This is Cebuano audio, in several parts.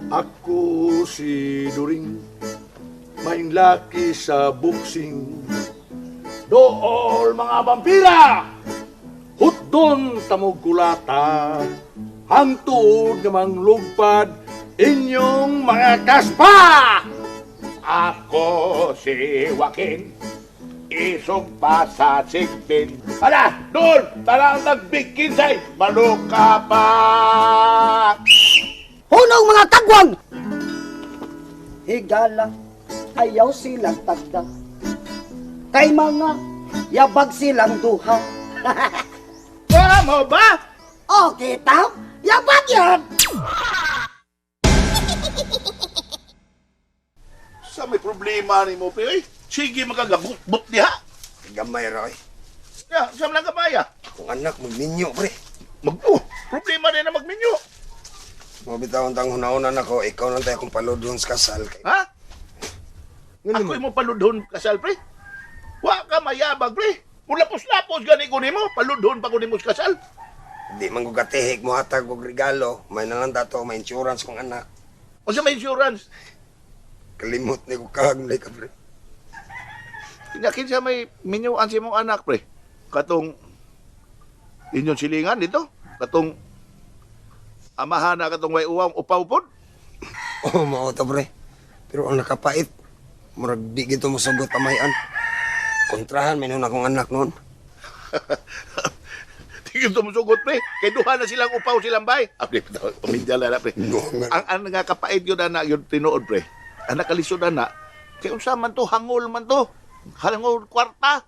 Ako si During, may laki sa boxing. Dool mga vampira! Hutdon tamog kulata, hangtuod nga manglugpad inyong mga kaspa! Ako si Joaquin, isog pa sa sigbin. Hala, doon, tarang nagbigkinsay, maluka pa! Hunong mga kagwang! Higala, ayaw silang tagda. Kay mga yabag silang duha. Tama ba? Okay, tao, yabag yan! Sa may problema ni mo, pre, sige magagabot diha. Gamay ra oy. Ya, sa lang gamaya. Akong anak magminyo pre. Mag, oh, problema din na magminyo. Mo bitawon tang hunaonan ako, ikaw lang tayo akong paludhon sa kasal kay. Ha? Ngano Ako man? mo paludhon kasal, pre. Wa ka mayabag, pre. Mulapos-lapos gani ko nimo, paludhon pa ko nimo sa kasal. Di man ko katihik mo hatag og regalo, may na lang dato may insurance kong anak. O sa may insurance, Kalimot ni ko kahag ka pre. Kanya kinsa may minyuan si mong anak, pre. Katong inyong silingan dito. Katong amahan na katong way uwang upaw pod. Oh, mao to pre. Pero ang nakapait, murag di gito mo sugot pamayan. Kontrahan may nun akong anak noon. Tingin to musugot, pre. Kay duha na silang upaw silang bay. Ah, pre, pamilya na, pre. No, nga. Ang nga kapait yun na yun tinuod, pre. Ang nakalisod na kay unsa man to, hangol man to. Hangol kwarta.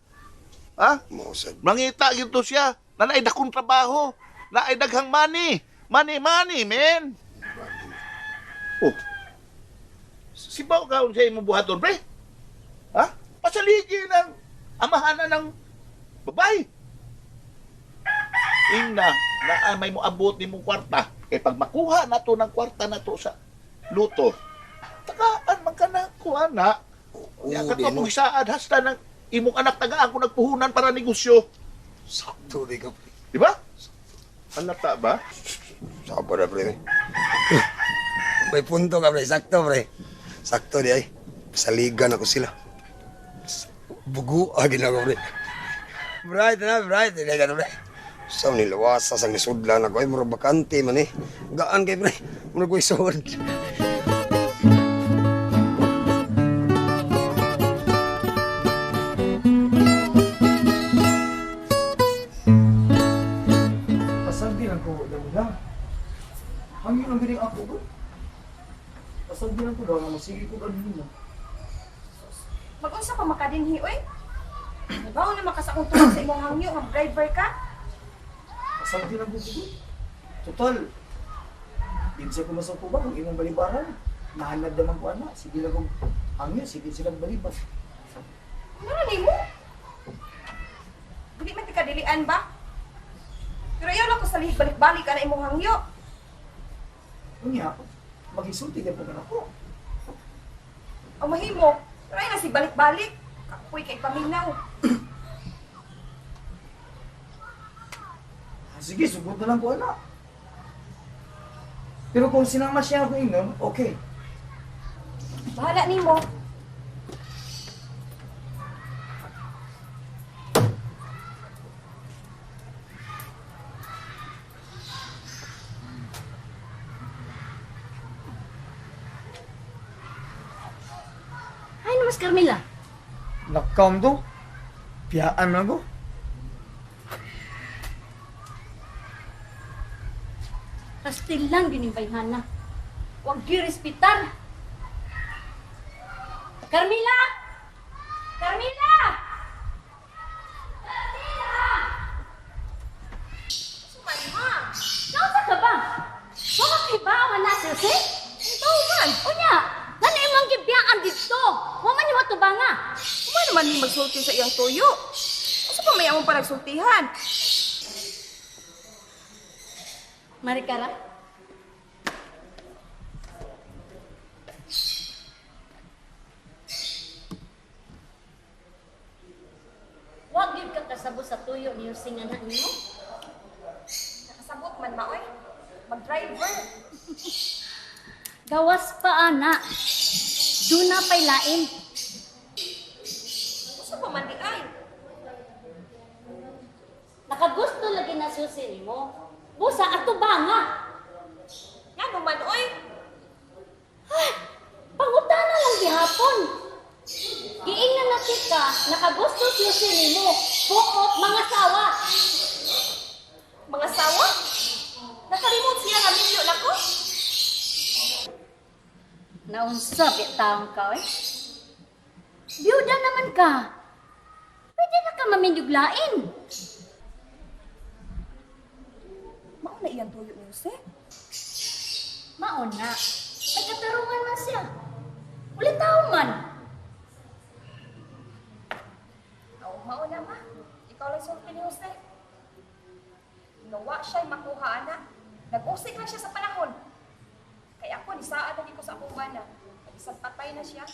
Ha? Mao sad. Mangita yun to siya. Na naay dakong trabaho. Naay daghang money. Money, money, man. Oh. Sibaw ka unsa imong buhaton, pre? Ha? Pasaligi ng amahan na ng babae. Ingna, na may moabot nimong kwarta. Kay pag makuha na to ng kwarta na to sa luto, tagaan man ka na kuha na. Oo, Ya di kato no. mong isaad hasta ng imong anak tagaan kung nagpuhunan para negosyo. Sakto di ka pre. Di ba? Halata ba? Sabo na pre. May punto ka pre, sakto pre. Sakto di ay. Saligan ako sila. Bugu ah ginagawa pre. Bright na, bright. Hindi ka pre. Sa nilawasa sa nisudlan ako ay murag bakante man eh. Gaan kay pre. Murag ko'y suod. Pasaldi lang ko daw na. Hangyo lang bining ako ba? Pasaldi lang ko daw nga masige ko ganun na. Mag-unsa pa makadinhi oy? Nabaw na makasakong tulog sa imong hangyo nga driver ka. Pasaldi lang ko gud. Total. Di sa ko masako ba ang imong balibaran? Nahanad naman ko ana. Sige lang kong hangyo, sige silang balibar. Ano nimo? Dili man ti kadilian ba? Pero ayaw lang ko sa lihig balik-balik ana imong hangyo. Unya, magisulti ka pa man ako. Ang mahimo, pero ay na si balik-balik. Kapoy kay paminaw. Ah, sige, sugod na lang ko ana. Pero kung sinama siya ako ingnon, okay. Bahala nimo. Ay, namas Carmela. Nakam do. Piyaan man ko. Kastil lang ginimbayhana. Huwag girespitar. Carmela! Carmela! Carmela! Suman ma. Nausa ka ba? Wala kay bawa na, Selse? Bawo man. Unya, nano imong gibiyaan dito? Wa man yung matubanga. Uma naman ni magsulti sa iyang tuyo. Unsa pa may among panagsultihan? Marikara? Wag gyud ka kasabot sa tuyo ni Yusing anak nimo. Nakasabot man maoy. Mag-driver. Gawas pa ana. Duna pa'y lain. Usa pa man di ay. Nakagusto lagi na susi nimo. Busa ato ba nga? Ngano man oy? Pangutana lang gihapon. Giingnan na kita, nakagusto susi nimo. Buot mga sawa. Mga sawa? Nakalimot siya nga minyo nako. Naunsa bitawon ka oy? Biyuda naman ka. Pwede na ka maminyuglain. Mao na iyang tuyo ni Jose. Maon na. May katarungan man siya. Ulitaw man. Aw, mao na ma. Ikaw lang sulti ni Jose. Nawa siya'y makuha ana. Nag-usik lang siya sa panahon. Kay ako nisaad lagi ko sa akong bana. Nag-isang patay na siya.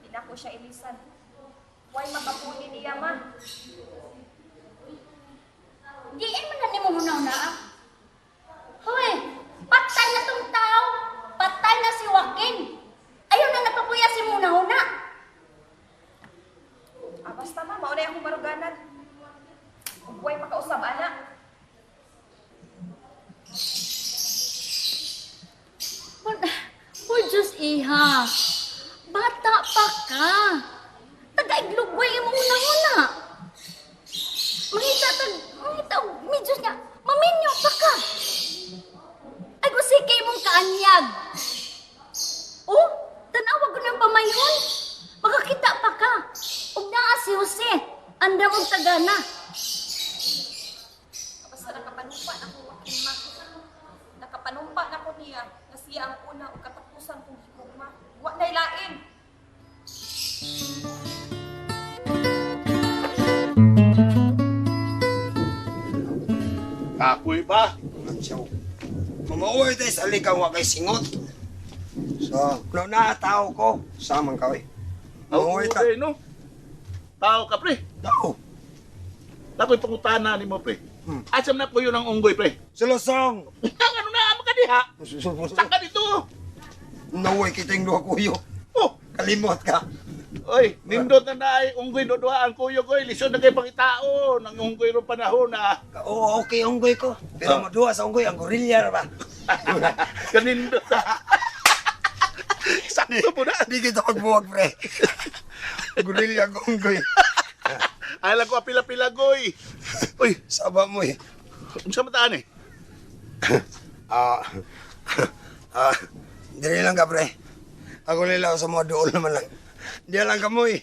Di na ko siya ilisan. Way makapuni niya ma. Diin man na nimo hunaw na ah. Hoy, patay na tong tao. Patay na si Joaquin. Ayaw na napapuya si muna huna. Ah, basta ma, mao na akong baruganan. Ug way makausab ana. Por Diyos, iha. Bata pa ka. Taga-iglugway imong huna-huna. Mangita tag, mangita og medyo nga, maminyo pa ka. Ay, kung sige imong kaanyag. Oh, tanawa ko ng pamayon. Makakita pa ka. Ug naa si Jose, andam og tagana. Basta nakapanumpa na ko Joaquin ma. Nakapanumpa na ko niya na siya ang una ug katapusan kong higugma. Wa nay lain. Kapoy ba? Siyaw. Mamauwi tayo sa likaw wa kay singot. So, no na tao ko. Samang ka, oy. Mamauwi ta. Okay, no? Tao ka, pre. Tao. Tako'y pangutana ni mo, pre. Asam na po yun ang unggoy, pre. Sulusong. Ang ano na, ama ka diha? Saan ka dito? Naway kita yung duha kuyo. Oh, Kalimot ka. oy, nindot na na ay unggoy do duha ang kuyog, oy. Lisod na kayo pangitao ng unggoy ro panahon na. Oo, okay unggoy ko. Pero Ah. maduha sa unggoy, ang gorilla ra ba? Kanindot na. Sakto po na. Di kita pagbuwag, pre. Gorilla ang unggoy. Alam ko, pila-pila, goy. Uy, Saba mo eh. unsa mataan eh? Ah, ah, dili lang ka, pre. Ako nila sa mga dool naman lang. Di lang ka mo eh.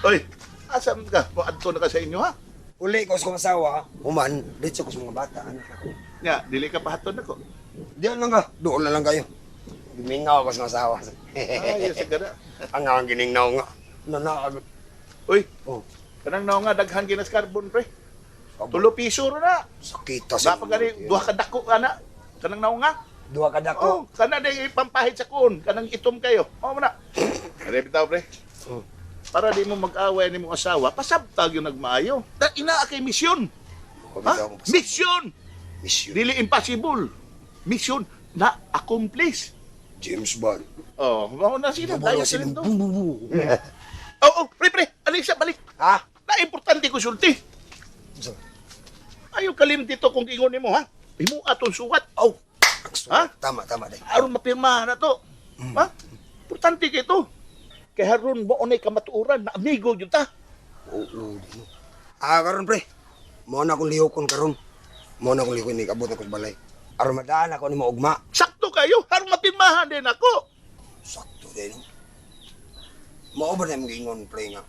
Oy, asam ka? Adto na ka sa inyo, ha? Uli ko sa kong asawa, human, dito ko sa mga bata, anak ako. Nga, dili ka pahaton ako. Di lang ka, dool na lang kayo. Gimingaw ako sa mga asawa. Ay, yes, gana. Ang ang giningnaw nga. Nanaag. Uy, Oh, kanang naong nga daghan ginas carbon, pre. Aba. Tulo piso ro na. Sakita sa Sa gani duha ka dako ana. Kanang naong nga. Duha ka dako. Oh, kana day ipampahid sa kuon, kanang itom kayo. Mao man na. Are bitaw, pre. Oh. Para di mo mag-away ni mong asawa, pasabtag yung nagmaayo. Da ina kay misyon. Oh, Ha? bitaw akong pasabot. Mission. Mission. Dili impossible. Mission na accomplish. James Bond. Oh, mao na sila tayo Bubulong sa sila. dito. Bum, bum, bum. Oh, oh, pre, pre, alisa balik. Ha? Na importante ko sulti. Unsa? Ayaw kalim dito kung ingon nimo ha. Imo atong suwat. Oh. Ha? Tama, tama day. Aron mapirma na to. Ha? Importante kay to. Kay haron mo unay kamatuoran na amigo gyud ta. Oo. di mo. Ah, karon pre. Mo na akong lihokon karon. Mo na akong lihokon ni kabot ako sa balay. Aron madaan ako ni maugma. Sakto kayo, haron mapirmahan din ako. Sakto din. No? Mao ba na imong giingon pre nga?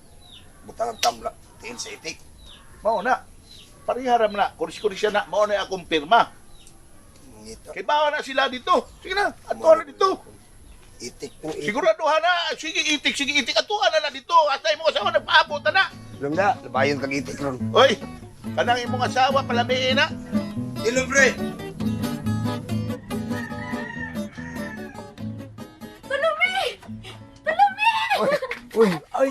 Butang ang tamla, tiil sa itik. Mao na. Pariharam na, kuris-kuris siya na, mao na akong pirma. Ngita. Kay bawa na sila dito. Sige na, adto na dito. Itik po. Itik. Siguraduhan na, sige itik, sige itik, atuan na na dito. Asa imong asawa nagpaabot na na. Alam na, labayon kag itik ron. Oy, kanang imong asawa palamiin na. Ilong pre. Tulumi! Tulumi! Uy, ay.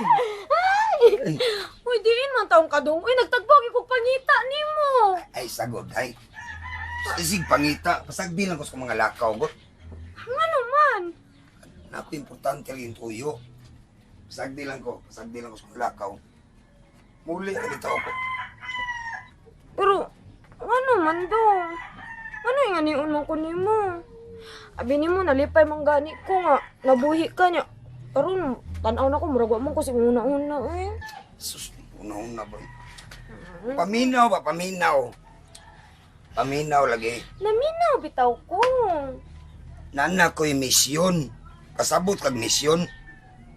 Uy, diin man taong kadong. Uy, nagtagpog ko pangita nimo. Ay sagod ay. Isig pangita, pasagdi lang ko sa mga lakaw ko. Ngano man? Nako importante lang yung tuyo. Pasagdi lang ko sa lakaw. Muli na dito ako. Pero, ano man do? Ano yung aniun man ko nimo? Abi nimo nalipay man gani ko nga nabuhi ka niya. Karon tan-aw na ko murag wa man ko si una-una eh. Sus, una-una ba? Paminaw ba? Paminaw. Paminaw lagi. Naminaw bitaw ko. Nana ko'y misyon. Kasabot kag misyon.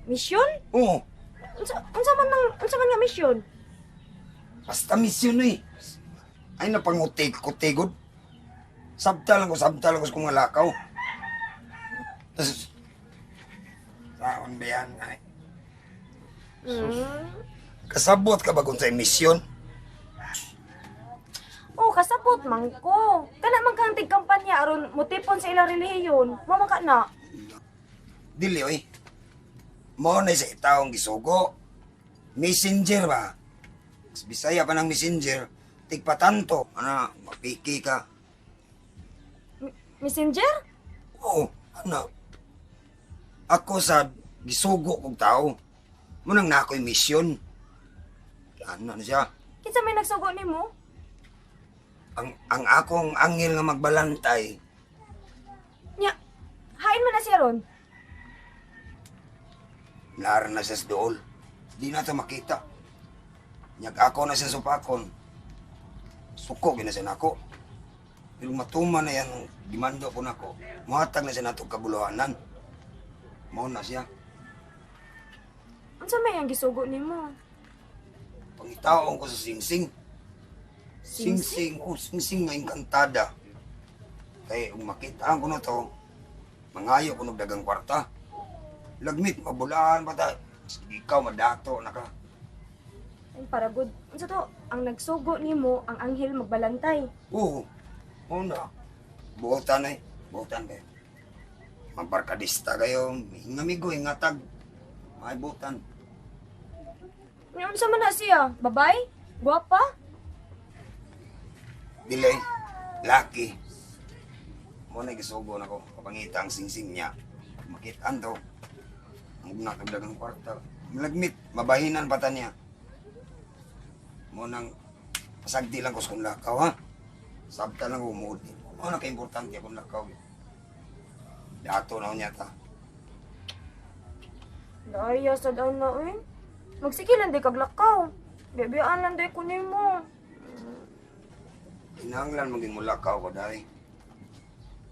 Misyon? Oo, Unsa man nang unsa man nga misyon? basta misyon eh. Ay napangutig ko tigod. Sabta lang ko sa kong lakaw. Tapos, saon ba yan? Ay. Mm. Kasabot ka ba kung sa misyon? Oh, kasabot man ko. Kana man kang tigkampanya aron motipon sa ilang relihiyon. Mao man ka na. Dili oy. Mao na sa taong gisugo. Messenger ba? Sa Bisaya pa ng messenger, tigpatanto, ana, mapiki ka. Messenger? Oo, ana. Ako sa gisugo kog tao. Munang na ako'y misyon. Ano na siya? Kinsa may nagsugo nimo? Ang akong angel nga magbalantay, Nya, hain man na siya ron. lara na siya sa dool. Di na ito makita. Nyag ako na siya supakon. Suko gina siya nako. Pero matuma na yan, gimando ko nako. Muhatag na siya nato kabuluhanan. Mao na siya. Unsa may ang gisugo nimo? Pangitaon ko sa singsing. Singsing, oh, singsing nga engkantada. Kay kung makita ko na to, mangayo ko dagang kwarta. Lagmit, mabulaan pa ta. Sige, ikaw, madato na ka. Ay, para good. Unsa to? Ang nagsugo nimo ang anghel magbalantay. Oo, oo na. Buotan eh, buotan kayo. Mabarkadista kayo, hingamigo, hingatag. May buotan. Nya unsa man na siya? Babay? Gwapa? Dili, laki. Mo na gisugo na ko, kapangita ang singsing niya. Makitaan to. Ang nakagdagang kwarta. Malagmit, mabahinan pa ta niya. Mo nang pasagdi lang ko sa kong lakaw, ha? Sabta lang umuod. Mo na kaimportante akong lakaw. Dato na niya ta. Daya sa daw na eh. Magsige lang di kag lakaw. Bibiyaan lang di ko nimo. Kinahanglan maging mulakaw ko dahil.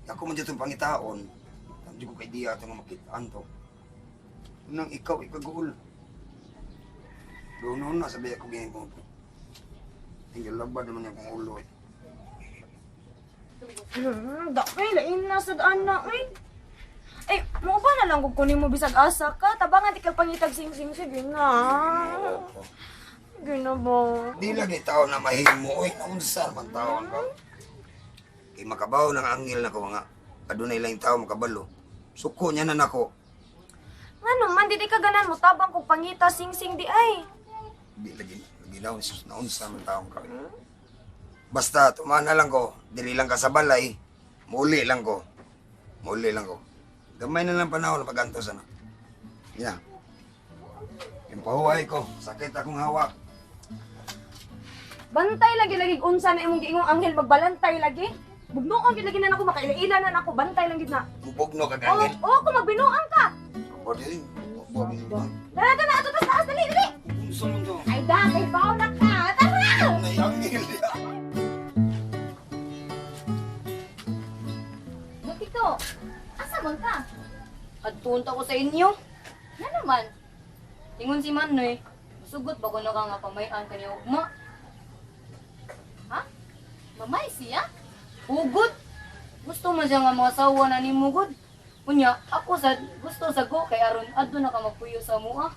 Ako man dito pangitaon. Hindi ko kay diya ito nga makitaan to. Unang ikaw, ikaguol. Doon na sabi ako ganyan ko. Ang galabad naman niya kong ulo eh. Dami, lain na sa daan na eh. Ay, mo ba na lang kung kunin mo bisag asa ka? Tabangan di ka pangitag sing-sing sige na. Oo. Sige na ba? Di lagi tao na mahimo oy, naunsa man taon ka. Kay makabaw ng angel na ko nga. Adunay lang tao makabalo. Suko niya na nako. Nga naman, di di ka ganan mo tabang kung pangita sing-sing di ay. Di lagi lagi naon sus naunsa man taon ka. Basta tumana lang ko, dili lang ka sa balay, muli lang ko. Muli lang ko. Gamay na lang panahon paganto sana. Yeah. Yung pahuway ko, sakit akong hawak. Bantay lagi lagi unsa na imong giingong anghel magbalantay lagi. Bugnoon gid lagi na nako makaila na nako bantay lang gid na. Bubugno ka Oh, gangin. oh, kung magbinuang ka. Bodi, bodi. Dara ka na ato tas taas dali dali. Unsa man to? Ay da, kay baw na ka. Tara! Nay angel diha. Lupito, asa man ka? Adtuon ta ko sa inyo. Nga naman. Ingon si Manoy, sugot ba ko na ka nga pamayan kaniya ugma? Ha? Mamay siya? Hugot! Gusto man siya nga mga sawa na nimo gud. Unya, ako sad gusto sa go kay aron adto na ka magpuyo sa mua.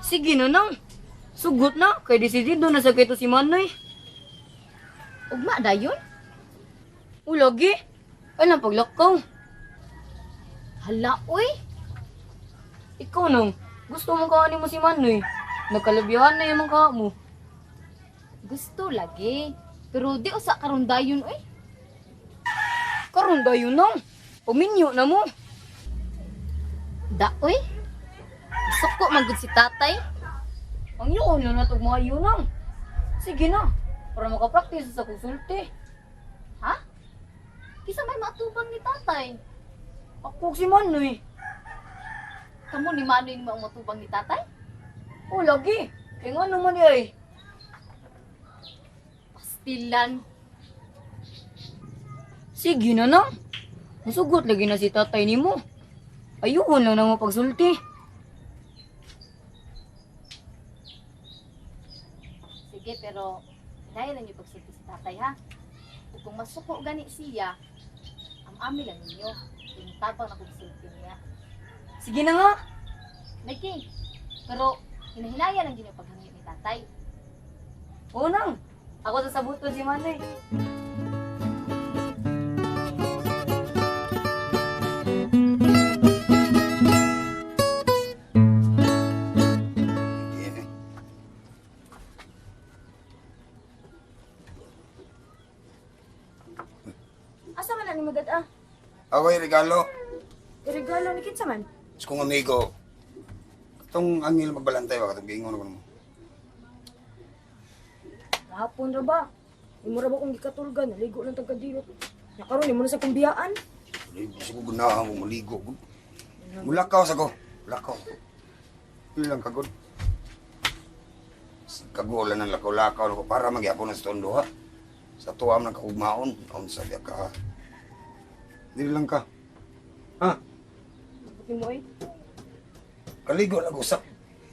Sige na nang. Sugot na kay desidido na sa kito si Manoy. Ugma dayon? O lagi. Ay lang paglakaw. Hala, oy. Ikaw nang, gusto mong kaani mo si Manoy. Nagkalabihan na yung mga mo. Gusto lagi. Pero di usa karon dayon, oy. Karon dayon nang. Paminyo na mo. Da, uy. Suko man gud si tatay. Ang yun na natog mga yun nang. Sige na, para makapractice sa konsulte. Ha? Kisa may matubang ni tatay. Ako si Manoy. Kamo ni Manoy ni ang matubang ni tatay? O lagi. Kaya nga naman ay. Pastilan. Sige na nang. Musugot lagi na si tatay nimo. Ayun lang na mo pagsulti. Sige, pero dahil lang yung pagsulti si tatay, ha? Ug kung masuko gani siya, ang ami lang ninyo. Yung tabang na kong niya. Sige na nga. Lagi. Pero hinahinaya lang din yung paghangyo ni tatay. Oo nang. Ako sasabuton si Manoy. Yeah. Asa man na ni magad ah? Ako'y regalo. Regalo ni kinsa man? Sa kong amigo. Itong angil magbalantay ba? Katong giingon ko nimo. Kahapon ra ba? Imo ra ba kung gikatulgan, naligo lang tag kadiyot. Nya karon imo na sa kumbiyaan. Ligo sa ko ganahan ko maligo. Mulakaw sa ko. Mulakaw. Yun lang kagod. Kagulan ng lakaw-lakaw ko para magyapon ang tondo ha. Sa tuwa ng kaugmaon. Unsa biya ka. Dili lang ka. Ha? Buti mo eh. Kaligo lang usap.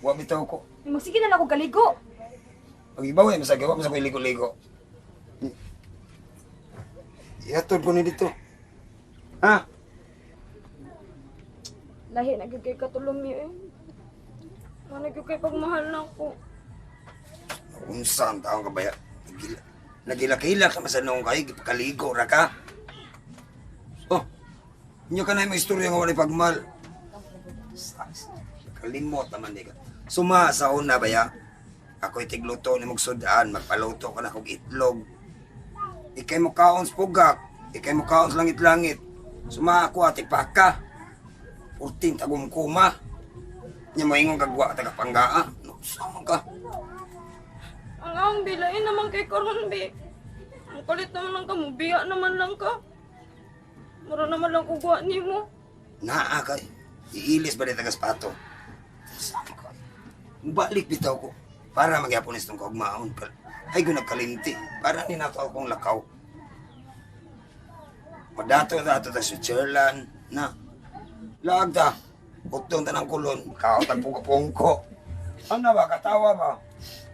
Wa bitaw ko. Magsige na lang ako kaligo. Pag ibaw eh, masagi, wa masagi ligo-ligo. Ihatod ko ni dito. Ha? Lahi na gyud kay katulom eh. Wala gyud kay pagmahal na ako. Unsa ang taong kabaya? Nagila, nagilakilak ka sa noong kay, gipakaligo ra ka. Oh, inyo ka na yung istorya nga walay pagmahal. Kalimot naman di ka. Suma sa una ba ya? Ako'y tigluto ni magsudaan, magpaluto ka na kog itlog. Ikay mo kaon sa pugak, ikay mo kaon sa langit-langit. Suma ako ati paka. 14 tagong kuma. Nya moingon kagwa taga panggaa. No, sama ka. Ang ang bilain naman kay karon bi. Ang kulit naman lang ka mo, biya naman lang ka. Mura naman lang kugwa nimo. Naa kay. Iilis ba ni tagas pato? Sama ka. Balik bitaw ko. Para magyapon itong kaugmaon. Ay ko nagkalinti. Para ni nato akong lakaw. Madato na ato ta Switzerland. Na. Laag ta. Utong ta ng kulon. Kaot ang pungko. Ano ba? Katawa ba?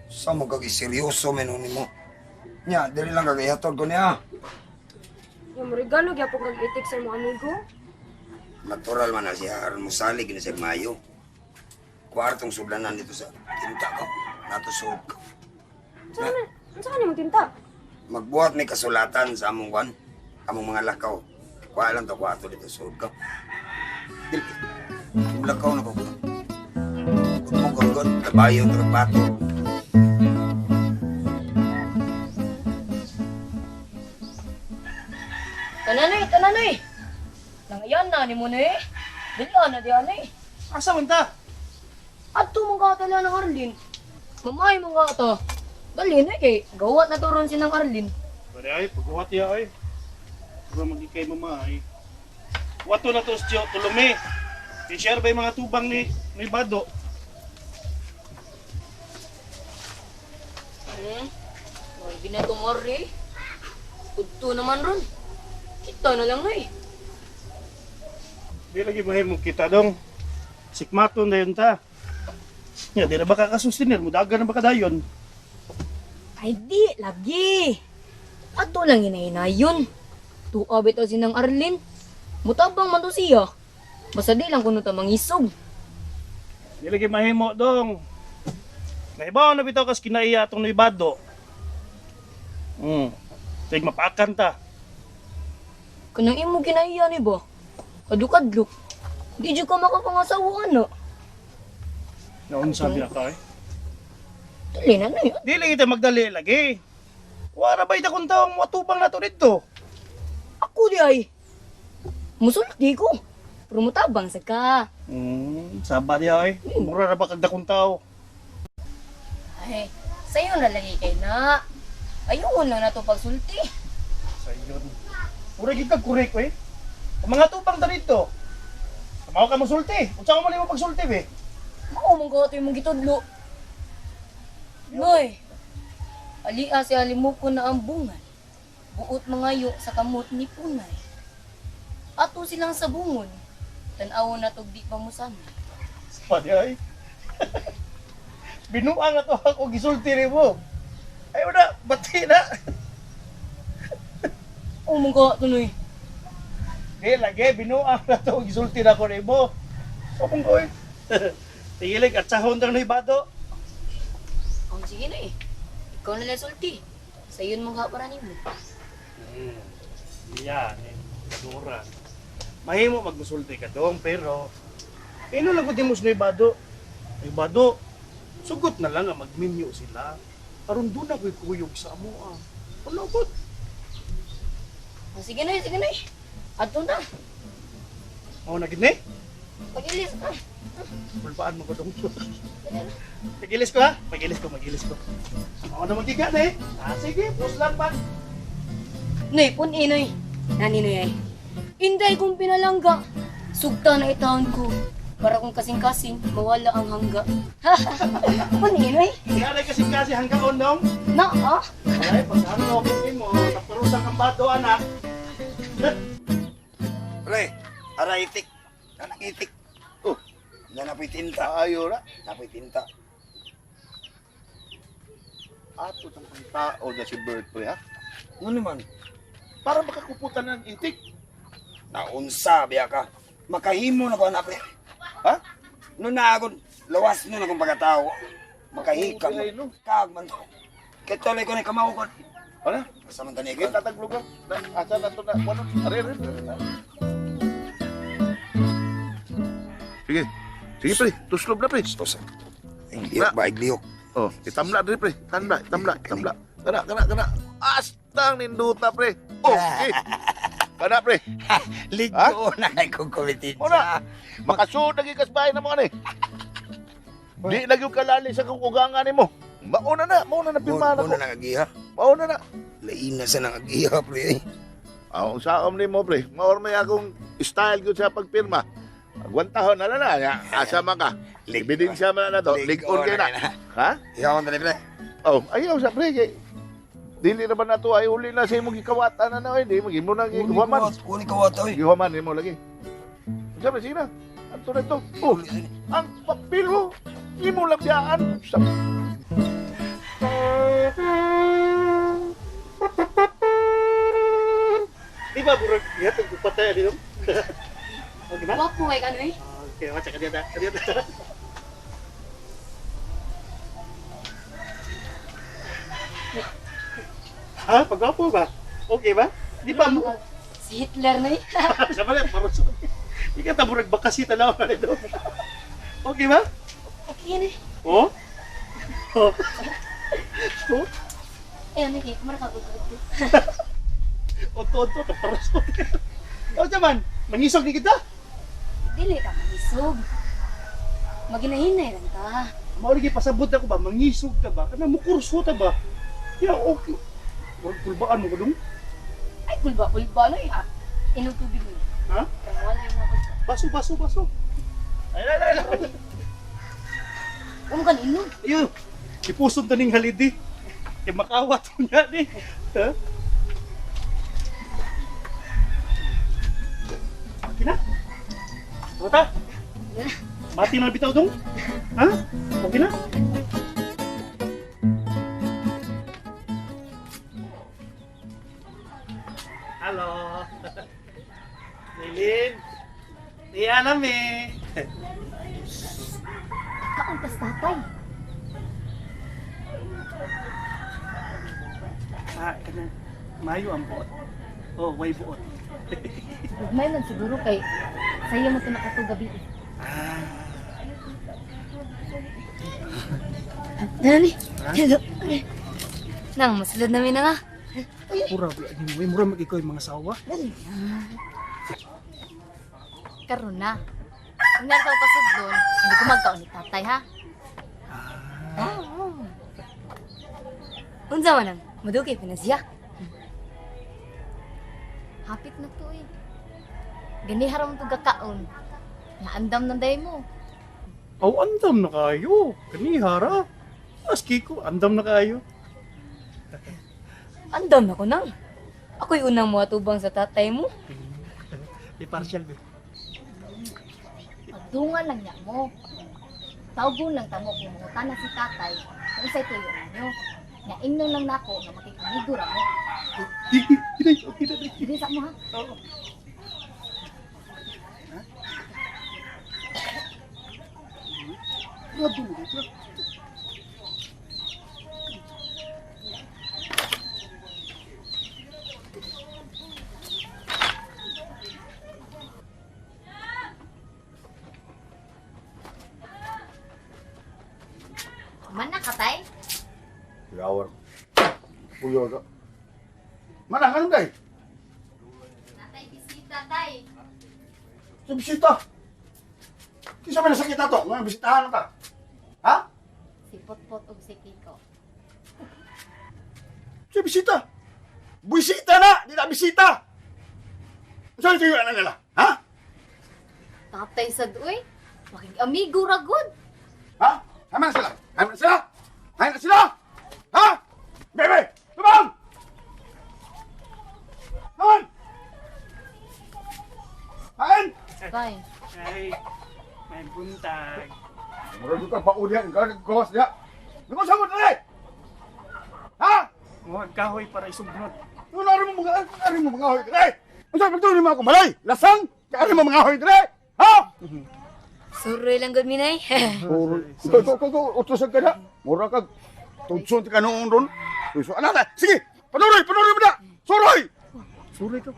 Sa mo kag seryoso menon nimo. Nya, dili lang kag ihatod ko niya. Yung regalo gyapon kag itik sa imong amigo. Natural man na siya aron mosalig na siya mayo. Kwartong sudlanan dito sa tinta ko. Nato suod ko. Unsa man? Unsa man imong tinta? Magbuhat may kasulatan sa among kwan, among mga lakaw. Kuha lang to kwarto dito suod ko. Dili. Lakaw na ko. Kung kabayo trabato. Tananoy, tananoy. Nangayan na ni mo na eh. Dali na di anay. Asa man ta? Adto mong katala ng Arlene. Mamay mong kata. Dali na kay gawat na to ron si ng Arlene. Pare ay, pagbuhat ya ay. Diba magigay mama ay. Wato na to siyo, tulumi. I-share ba yung mga tubang ni Bado? Hmm? May binatumori. Kudto naman ron. Kita na lang na eh. Di lagi mahimong kita dong. Sikmaton na yun ta. Ya, di na ba kakasusinir? Mudagan na ba kadayon? Ay di, lagi. Ato lang hinahinayon. Tuwa bitaw si ng Arlene. Mutabang man to siya. Basta di lang kuno ta mangisog. Di lagi mahimo dong. Naibaw na bitaw kas kinaiya atong ni Bado. Tig mapakan ta. Kanang imo kinaiya ni ba? Kadukadlok. Di jud ka makapangasawa ana. Naunsa biya ka eh. Dali na na yun. Di lagi ta magdali lagi. Wara ba ita kung taong watubang na to dito? Ako di ay. Musulti ko. Pero mutabang sa ka. Saba diha oy. Mura ra ba kag dakong tao. Ay, sayo na lagi kay na. Ayun lang na to pagsulti. Sayon. Mura gid kag korek oy. Ang mga tubang ta dito. Mao ka mosulti. Unsa ka man nimo pagsulti be? Mao man ka imong gitudlo. Noy. Alia si alimuko na ang bungan. Buot mangayo sa kamot ni Punay. Ato silang sabungon. Tan-awon na tog di pa musanay. Saba diha oy. Binuang na to ako gisulti nimo. Ayo na, bati na. O mong ka tuloy. Di lagi binuang na to gisulti na ko nimo. Opong ko oy. Tigilig at sahon tang bado. Oh, sige na eh. Ikaw na lang sulti. Sayon mong para nimo. Yan, eh. Kadura. Mahimo magmusulti ka dong, pero ino lang ko di mo bado. Ay bado, sugot na lang nga magminyo sila. Aron doon na ko'y kuyog sa amoa. Ano ko? Oh, sige na eh, sige na eh. Adto na. Mao na gid ni? Pagilis ah. Pulpaan mo ko dong. Pagilis ko ha? Pagilis ko, pagilis ko. Mao na magiga na eh. Ah, sige, puslan pa. Noy, pun-i noy. Nani noy ay. Inday kong pinalangga. Sugta na itahon ko. Para kung kasing-kasing, mawala ang hangga. Pun-i noy. Nanay kasi hanggaon dong. Na ah. Ay, pagkano ko mo, taparusan kang bado anak. Pre, ara itik. Anang itik. Oh. Na napoy tinta. Ayo ra. Napoy tinta. Ato tang pangtao na si Bert pre ha. Ano man? Para makakuputan ng itik. Naunsa biya ka. Makahimo na ko anak pre. Ha? No na ako, lawas no na akong pagkatao. Makahikam. Ay, no. Kag man to. Kaya tuloy ko na kamaw ko. Ano? Basta man tani Sige, ko. tataglog ka. Asa na to na? Ano? Are, are, are. Sige. Sige, pre. Tuslob na, pre. Tos. Iglihok ba? Iglihok. Oh, itamla diri, pre. Tamla, tamla, tamla. Kana, kana, kana. Astang ninduta, pre. Okay. Kana, pre. Ligo na kay kong komite. Una. Makasud lagi kasbahay na mo ani. Di lagi kalali sa kong ugangan nimo. Mauna na, mauna na pirmahan Muna ako. na agiha. Mauna na. Lain na sa nang agiha, pre. Ang saom nimo, pre. Maor may akong style gyud sa pagpirma. Agwantahon na lang na. Ya, Asa man ka. Ebidensya man na to. Lig-on kayo na. Ha? Iyaw tani, pre. Oh, ayaw sa pre. Kay, dili naman na to ay uli na sa imong gikawatan na na. Hindi, magimo na gihuman. Kunin ko wato, eh. Gihuman nimo lagi. Sabi, sige na. Ato na ito. Oh, ang papel mo. Imo lang biyaan. Sa Di ba, murag, ihatag ko patay dito? Okay ba? Wapo kay ka noy. Okay, watcha ka dito. Ka dito. Ha? Pagwapo ba? Okay ba? Di ba mo? Si Hitler noy. Sa pala, parang Di ka murag bakasi tanaw ka nito. Okay ba? Okay na. Oh? Oh. Oh? Eh, ano kay kumara ka ko. Onto, onto, kaparosot. O, man, mangisog ni kita. Dili ka mangisog. Maginahinay lang ta. Mao lagi pasabot ako ba, mangisog ta ba? Kana mukurso ta ba? Ya, okay. Murag kulbaan mo ko dong. Ay, kulba, kulba noy. Ah, inom tubig mo. Ha? Pero wala yung mga kulba. Baso, baso, baso. Ay, ay, ay, ay. Huwag mo ka inom. Ayun. Ipuson ta ning halidi. Kay makawat mo nga ni. Ha? Okay na? Bata? Mati na bitaw dong? Ha? Okay na? Hello. Lilin. Iya nami. Kaon tas tatay. Ah, kana. Mayo ang buot. Oh, way buot. Gugmay man siguro kay sayo mo to nakatug gabi. Ah. Dali. Hello. Nang masulod namin na nga. Mura ba ni mo? Mura mag ikaw yung mga sawa. Dali. Karon na. Kung meron ka pasudlon, hindi ko magkaon ni tatay, ha? Unsa man ang madugay pa na siya. Hapit na to eh. Gani haram to gakaon. Naandam ng day mo. Aw, andam na kayo. Kanihara. Maski ko, andam na kayo. Andam na ko nang. Ako'y unang muatubang sa tatay mo. Di partial, be. Pagdungan lang niya mo. Tawgon lang tamo kung mangutan na si tatay kung sa'y tuyo ninyo. Nga ingnon lang nako nga makikamigo ra mo. Inay, okay na. Dili sa mo ha. Grabe mo dito. Man na katay. Yawar. Puyo ka. Mana kanong day? Natay bisita tay. Sa bisita. Kinsa man nasakit na to? Nga bisitahan na ta. Ha? Si Potpot ug si Kiko. Sa bisita. Bisita na, di na bisita. Saan tuyo na nila? Ha? Tatay sad uy. Makig-amigo ra gud. Ha? Haman na sila. Haman na sila. Haman na sila. Ha? Bebe, tumang! Haman! Hain! Bye. Ay, may buntag. Murag ka pa uli ang gawas niya. Nung sa mo dali! Ha? Muhag kahoy para isugnot. Nung ari mo mga ari mo mga hoy dali. Unsa pagtuon mo ako malay? Lasang? Kay ari mo mga hoy dali. Ha? Suroy lang gud minay. Ikaw ikaw ikaw utos ka na. Mura kag tudson ka noon ron. So ana na. Sige, panuroy, panuroy mo na. Suroy. Suroy ka.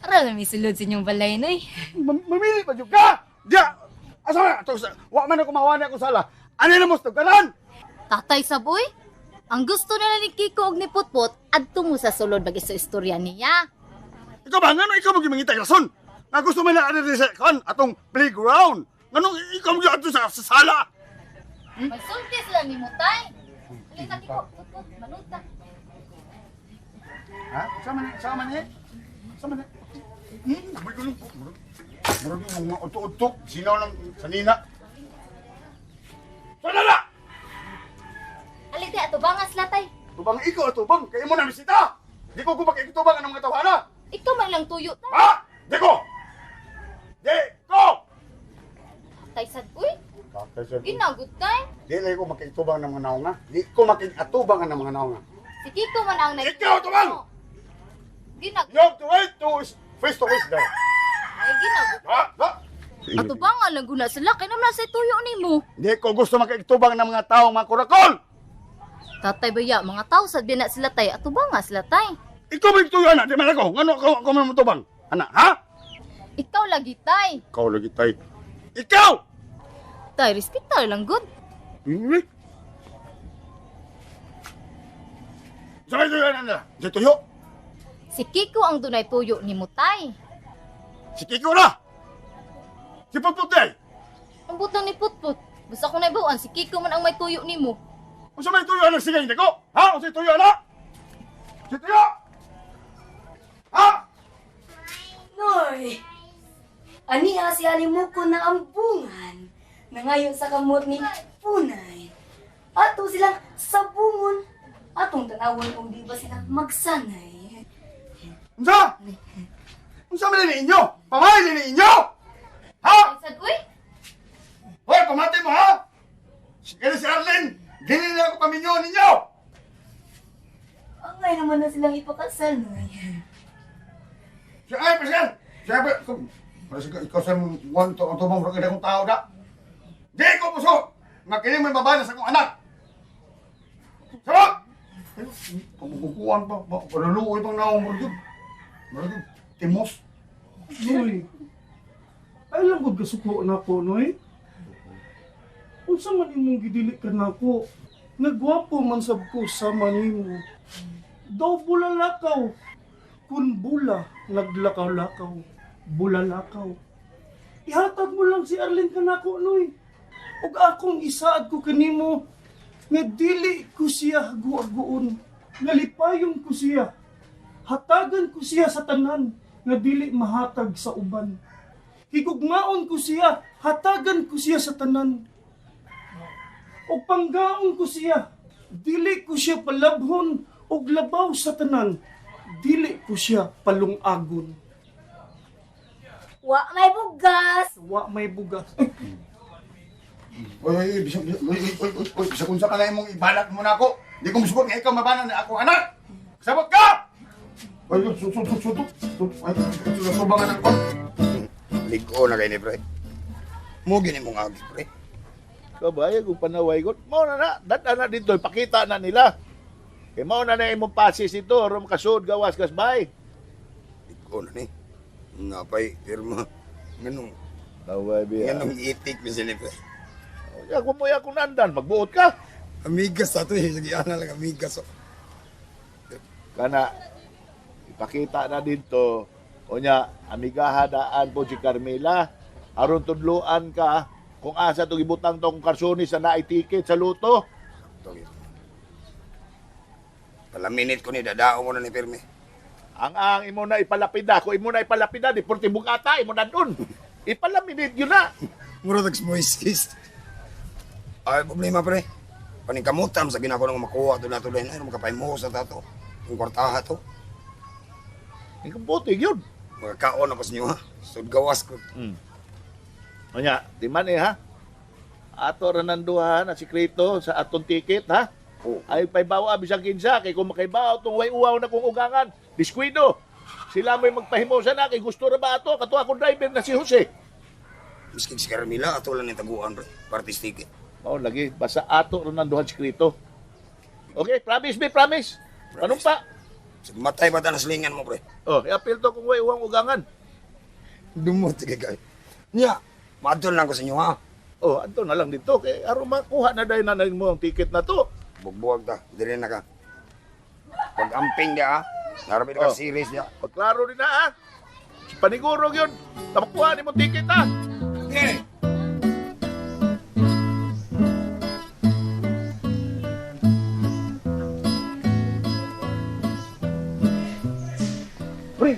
Ara na mi sulod sa inyong balay noy. Mamili pa jud ka. Diya. Asa man ato sa wa man ako mawa na ako sala. Ani na mo sa tugkaran? Tatay sab uy. Ang gusto nila ni Kiko og ni Potpot adto mo sa sulod mag istorya niya. Ikaw ba ngano ikaw mo gimangita rason? Nga gusto man na ari sa kan atong playground. Ngano ikaw mo adto sa sala? May sulti sila ni mo tay. Dali ta Kiko, Potpot, maluta. Ha? Sama ni, sama ni. Sama ni. May gulong ko. Murag yung mga uto-utok, sinaw lang sanina. Sana na! Ali te ato bangas latay. Tubang ikaw, tubang. Kaya mo na bisita. Di ko kumakikitubang ang mga tawhana. Ikaw man lang tuyo tay. Ha? Di ko! Di ko! Tatay sad uy. Tatay sad. Ginagot tay. Di lang ko makikitubang ng mga naunga. Di ko makikatubang ng mga naunga. Si Kiko man ang nag- Ikaw, tumang! Ginagot. You have to wait to face to face there. Ay ginagot. Ha? Ha? Ato bangal lang guna sila kay naman sa tuyo nimo. Di ko gusto makikitubang ng mga tao, mga kurakol! Tatay baya mga tao sad na sila tay ato banga sila tay. Ikaw may tuyo, anak. Di man ako. Ngano ako, ako man matubang? Anak, ha? Ikaw lagi tay. Ikaw lagi tay. Ikaw! Tay respetar lang gud. Hmm? Sabay tuyo, anak nila. Di tuyo. Si Kiko ang dunay tuyo nimo tay. Si Kiko na! Si Putput day! Ang butang ni Putput. Basta ko naibawan si Kiko man ang may tuyo nimo. Unsa may tuyo anak sige hindi ko? Ha? Unsa may tuyo anak? Si tuyo! Ha? Noy. Ani si alimuko na ambungan. Nangayon sa kamot ni Punay. Ato silang sabungon. Atong tanawon kung di ba sila magsanay. Unsa? Unsa man ni inyo? Pamay ni inyo? Ha? Sad uy. Hoy, pamati mo ha? Si kani si Arlene, dili na ako paminyo ninyo. Angay naman na silang ipakasal, Noy. Si ay pasyan. Siya ba? Para sa ikaw sa one to ang tubang ra akong tao da. Di ko puso. Nga kini may babala sa akong anak. Sabak! Pamukkuan pa, paluluoy pang naong murag murag timos. Noy. Ay lang gud kasuko na ko, Noy. Unsa man imong gidili ka nako? Nagwapo man sab ko sama nimo. Daw bulalakaw. Kun bula naglakaw-lakaw, bulalakaw. Ihatag mo lang si Arlene kanako, Noy. Ug akong isaad ko kanimo nga dili ko siya haguaguon. Nalipayon ko siya. Hatagan ko siya sa tanan nga dili mahatag sa uban. Higugmaon ko siya, hatagan ko siya sa tanan. Ug panggaon ko siya, dili ko siya palabhon ug labaw sa tanan, dili ko siya palungagon. Wa may bugas. Wa may bugas. Oy, bisag, oy, oy, oy, oy, bisag unsa ka na imong ibalat mo na ako. Di ko musugot nga ikaw mabanan na akong anak. Sabot ka! Oy, su su su su su. Ay, subangan ako. Ligo na kay ni pre. Mo gini mong agi pre. Kabay, kung panaway ko, mao na na, dad na dito, ipakita na nila. Kay mao na na imong pasis ito, aron makasud gawas kasbay. Ligo na ni. Napay pirma. Nganong Naway biya. nganong itik mi sini pre. Ya kung mo ya kung nandan, magbuot ka. Amigas ato eh, sige ana lang amigas. Oh. Kana ipakita na dito, unya amigaha daan po si Carmela. Aron tudluan ka kung asa to gibutang tong karsunis sa naay ticket sa luto. Sakto gyud. Palaminit ko ni dadao mo na ni pirmi. Ang imo na ipalapida, kung imo na ipalapida di porti bugata imo na dun. Ipalaminit yun na. Mura tag moisis. Ay problema pre. Paningkamutan sa ginako nang makuha to nato din ay makapaymo sa tato. Ang kwartaha to. Ikabuti yun. Makakaon ako sa inyo ha. Sud gawas ko. Unya, di man eh ha. Ato ra nang duha na sikreto sa atong ticket ha. Oh. Ay paybawa bisag kinsa kay kung makaibaw tong way uwaw na kong ugangan, diskuido. Sila mo'y magpahimosa na kay gusto ra ba ato kato akong driver na si Jose. Miskin si Carmela ato lang ni taguan pre. Partis ticket. Mao lagi basta ato ra nang duha sikreto. Okay, promise me, promise. Panumpa. Sig matay ba ta na silingan mo pre? Oh, iapil to kung way uwang ugangan. Dumot kay kay. Nya, maadto lang ko sa inyo ha. Oh, adto na lang dito kay aron makuha na dayon na mo ang ticket na to. Bugbuwag ta, dili na ka. Pag-amping dia ha. Narabi ka Oh. series dia. Pagklaro din na ha. Paniguro yun. Napakuha ni mo ticket ha. Okay. Pre!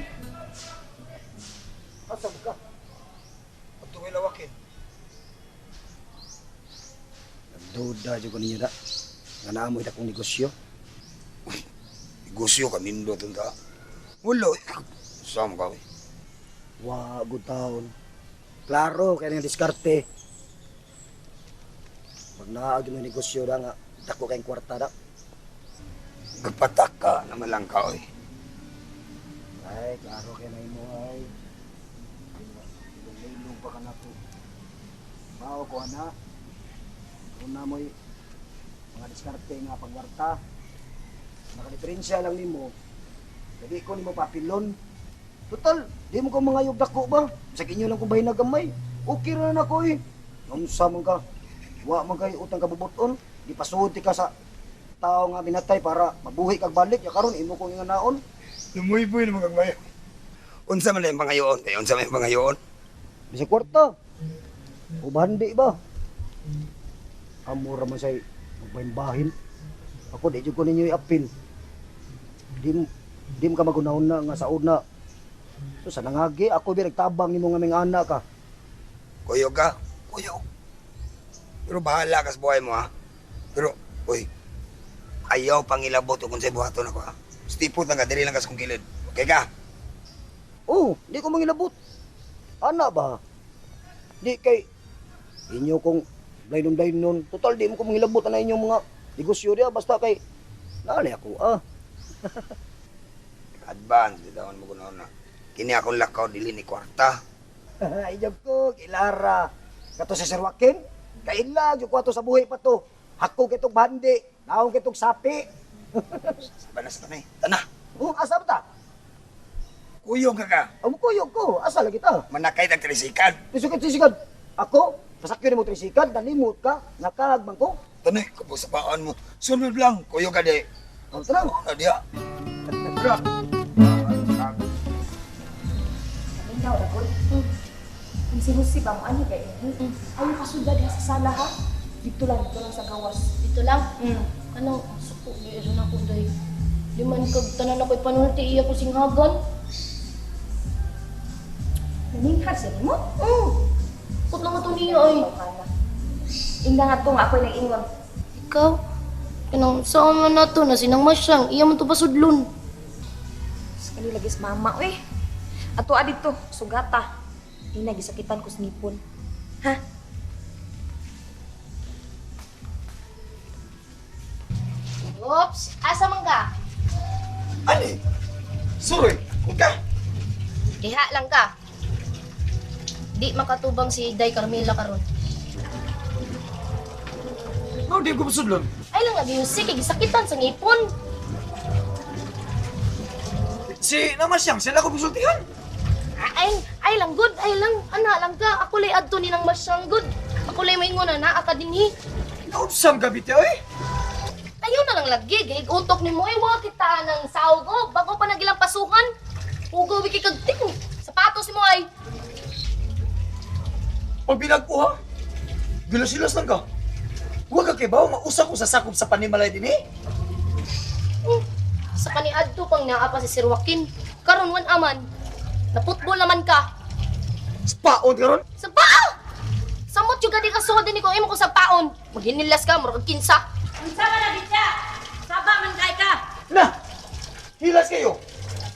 Asa ba ka? Adto kay lawakin. Nagduda jud ko ninyo da. Nga naa mo'y dakong negosyo. Negosyo ka nindo tun ta. Wala. Sama ka. eh. Wa good taon. Klaro kay nang diskarte. Pag naa gyud mo negosyo da nga dako kayong kwarta da. Gapataka naman lang ka oy. Ay, klaro kay na imo ay. Ilong pa ka na to. Bao ko ana. Una mo'y mga diskarte nga pagwarta. Nakadiferensya lang nimo. Dili ko nimo papilon. Total, di mo ko mga yug dako ba? Sa inyo lang kung bahin na gamay. Okay ra na ko eh. Unsa man ka? Wa man kay utang kabubuton. Di pasuod ka sa tao nga binatay para mabuhi kag balik. Ya karon imo kong inganaon. Lumuyboy naman kag mayo. Unsa man lang pangayoon kay unsa man pangayoon? Bisag kwarta. Ubahan di ba? Amura man say magbahin-bahin. Ako di jud ko ninyo i-appeal. Di mo ka magunahon na nga saod na. So sa nangagi ako bi nagtabang nimo nga mga anak ka. Kuyog ka? Kuyog. Pero bahala ka sa buhay mo ha. Pero, uy, ayaw pangilabot kung sa'y buhaton ako ha. Stipot lang ka, dili lang ka sa kong kilid. Okay ka? Oh, di ko mangilabot. Ana ba? Di kay inyo kong dayon-dayon. Total di mo ko mangilabot ana inyong mga negosyo diya basta kay naanay ako ah. Advance, bitawan mo kuno na. Kini akong lakaw dili ni kwarta. Ay, ko, kilara. Kato si Sir Joaquin, kaila, jud ko ato sa buhi pa to. Hako kitong bandi, naong kitong sapi. Banas ka na eh. Tana, Oh, asa ba ta? kuyog ka ka. Amo kuyog ko, asa lagi ta? Manakay tag trisikad. Trisikad, trisikad. Ako, pasakyo nimo trisikad, nalimot ka, nakag man ko. Tanay, kapo sa paan mo. Sunod lang, kuyog ka di. Oh, tara. Ano diya? Bra. Ikaw, ako. Si Jose ba mo ani kay? Ayaw kasudad ha sa sala ha. Dito lang sa gawas. Dito lang? Kanang suko di rin ako day. Di man kag tanan ako'y panulti iya ko singhagan. Naninghar siya nimo? Put lang ato niya ay. Inga nga to nga ako'y nag-ingon. Ikaw? Kanang saan man na to na sinang masyang iya man to pasudlon. Sekali lagi sa mama eh. Ato adito sugata. Ina gisakitan ko sa ngipon. Ha? Oops, asa man ka? Ani? Suroy, ka? Diha lang ka. Di makatubang si Day Carmela karon. No, di ko pasudlon. Ay lang lagi yung kay gisakitan sa ngipon. Si Namasyang, sila ko pasultihan. Ay lang good, ay lang ana lang ka. Ako lay adto ni nang masyang good. Ako lay maingon na naa ka dinhi. Naunsam ka biti oy? Tayo na lang lagi, gay utok nimo ay wa kita nang saog oh, bago pa nagilang pasukan. Hugaw wiki kag ting. Sapatos nimo ay. Pag ko ha. Gilos-gilos lang ka. Wa ka kay bawo mausa ko sa sakop sa panimalay dinhi. Sa kaniadto pang naa pa si Sir Joaquin. Karon wan aman. Naputbol naman ka. Spaon karon? Sa paa! Samot yung gadi ka suod din ko imo ko sa paon. Maghinilas ka murag kinsa. Unsa man na bitya? Saba man kay ka. Na. Hilas kayo.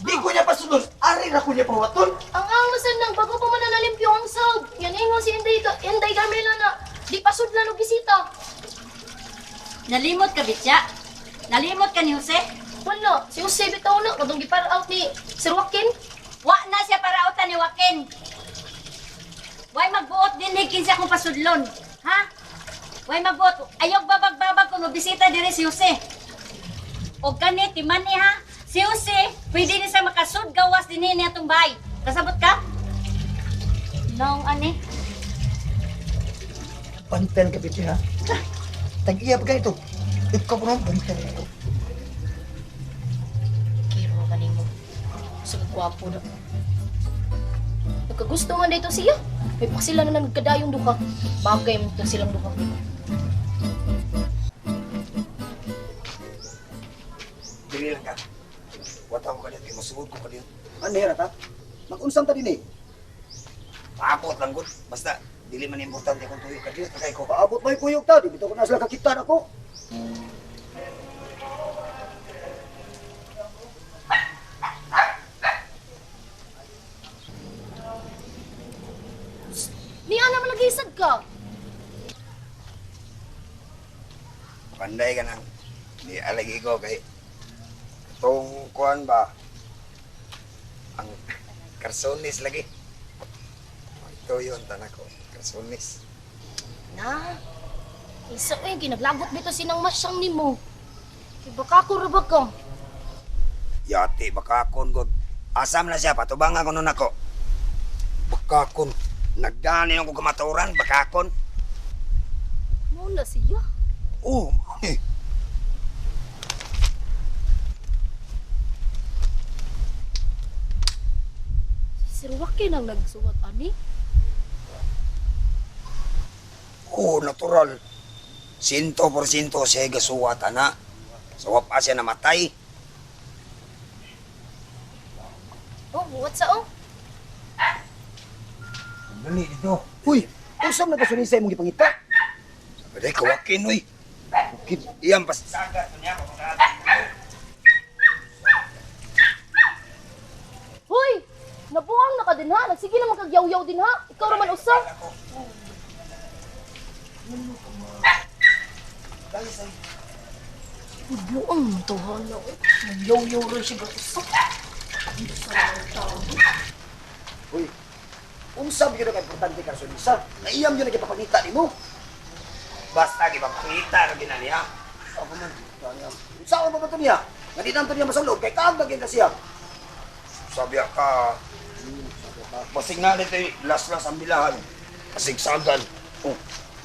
Di ko niya pasudlon, ari ra ko niya pawaton. Ang angasan nang bago pa man nalimpyo ang saog. Yan ingon si Inday ka, Inday Carmela na di pasudlan og bisita. Nalimot ka bitya? Nalimot ka ni Jose? Wala, si Jose bitaw na kadtong gipar out ni Sir Joaquin. Wa na siya parautan ni Joaquin. Way magbuot din ni kinsa akong pasudlon. Ha? Way magbuot. Ayaw babag-babag kung bisita diri si Jose. O kani timan ni ha. Si Jose, pwede ni sa makasud gawas dinhi ni atong bahay. Kasabot ka? Nong ani? Pantel ka biti ha. Tag-iya pa ganito. Ikaw po naman pantel ko. Kiro ka nimo. Sa gwapo na. Nagkagusto man dito siya. May paksila na nagkadayong duha. Bagay mo to silang duha. Dili lang ka. Wata ko kadiyot, masuod ko kadiyot. Ano hera ta? Mag-unsam ta din eh. Paabot lang gud. Basta dili man importante kung tuyo kadiyot kay ko. Paabot may kuyog ta, di bitaw ko na sila kakitan ako. Niya naman nag-isad ka. Panday ka nang di alagi ko kay itong kuan ba ang karsonis lagi. Ito yun tanako, karsonis. Na. Isa eh, ginaglagot dito sinang masyang nimo. Kay baka ko ra ba ka? Yati bakakon god. Asam na siya patubangan ko nun ako. Bakakon. Nagdani ako kamaturan, bakakon. Mo na siya. Oh, eh. Si Sir Joaquin ang nagsuwat ani. Oh, natural. 100% siya gasuwat, ana. Sa wapa siya namatay. Oh, buhat sa oh. Dali dito. Uy, unsam na kasunisa imong gipangita? Sabi kawakin, uy. Iyang pasaga niya. Hoy! Nabuang na ka din ha. Nagsige na magkagyaw-yaw din ha. Ikaw raman usa. Buang man to ha na. Nagyaw-yaw rin siya usa. Uy, unsam gyud ang importante kasunisa? Naiyam gyud ang gipapangita nimo. Basta gipapangita ra gina niya. Ako man, Unsaon pa ba to niya? Nga di to niya masulog kay kaag na siya. Sabi ka, basig na dito las-las ang bilahan. Kasigsagan. Oh,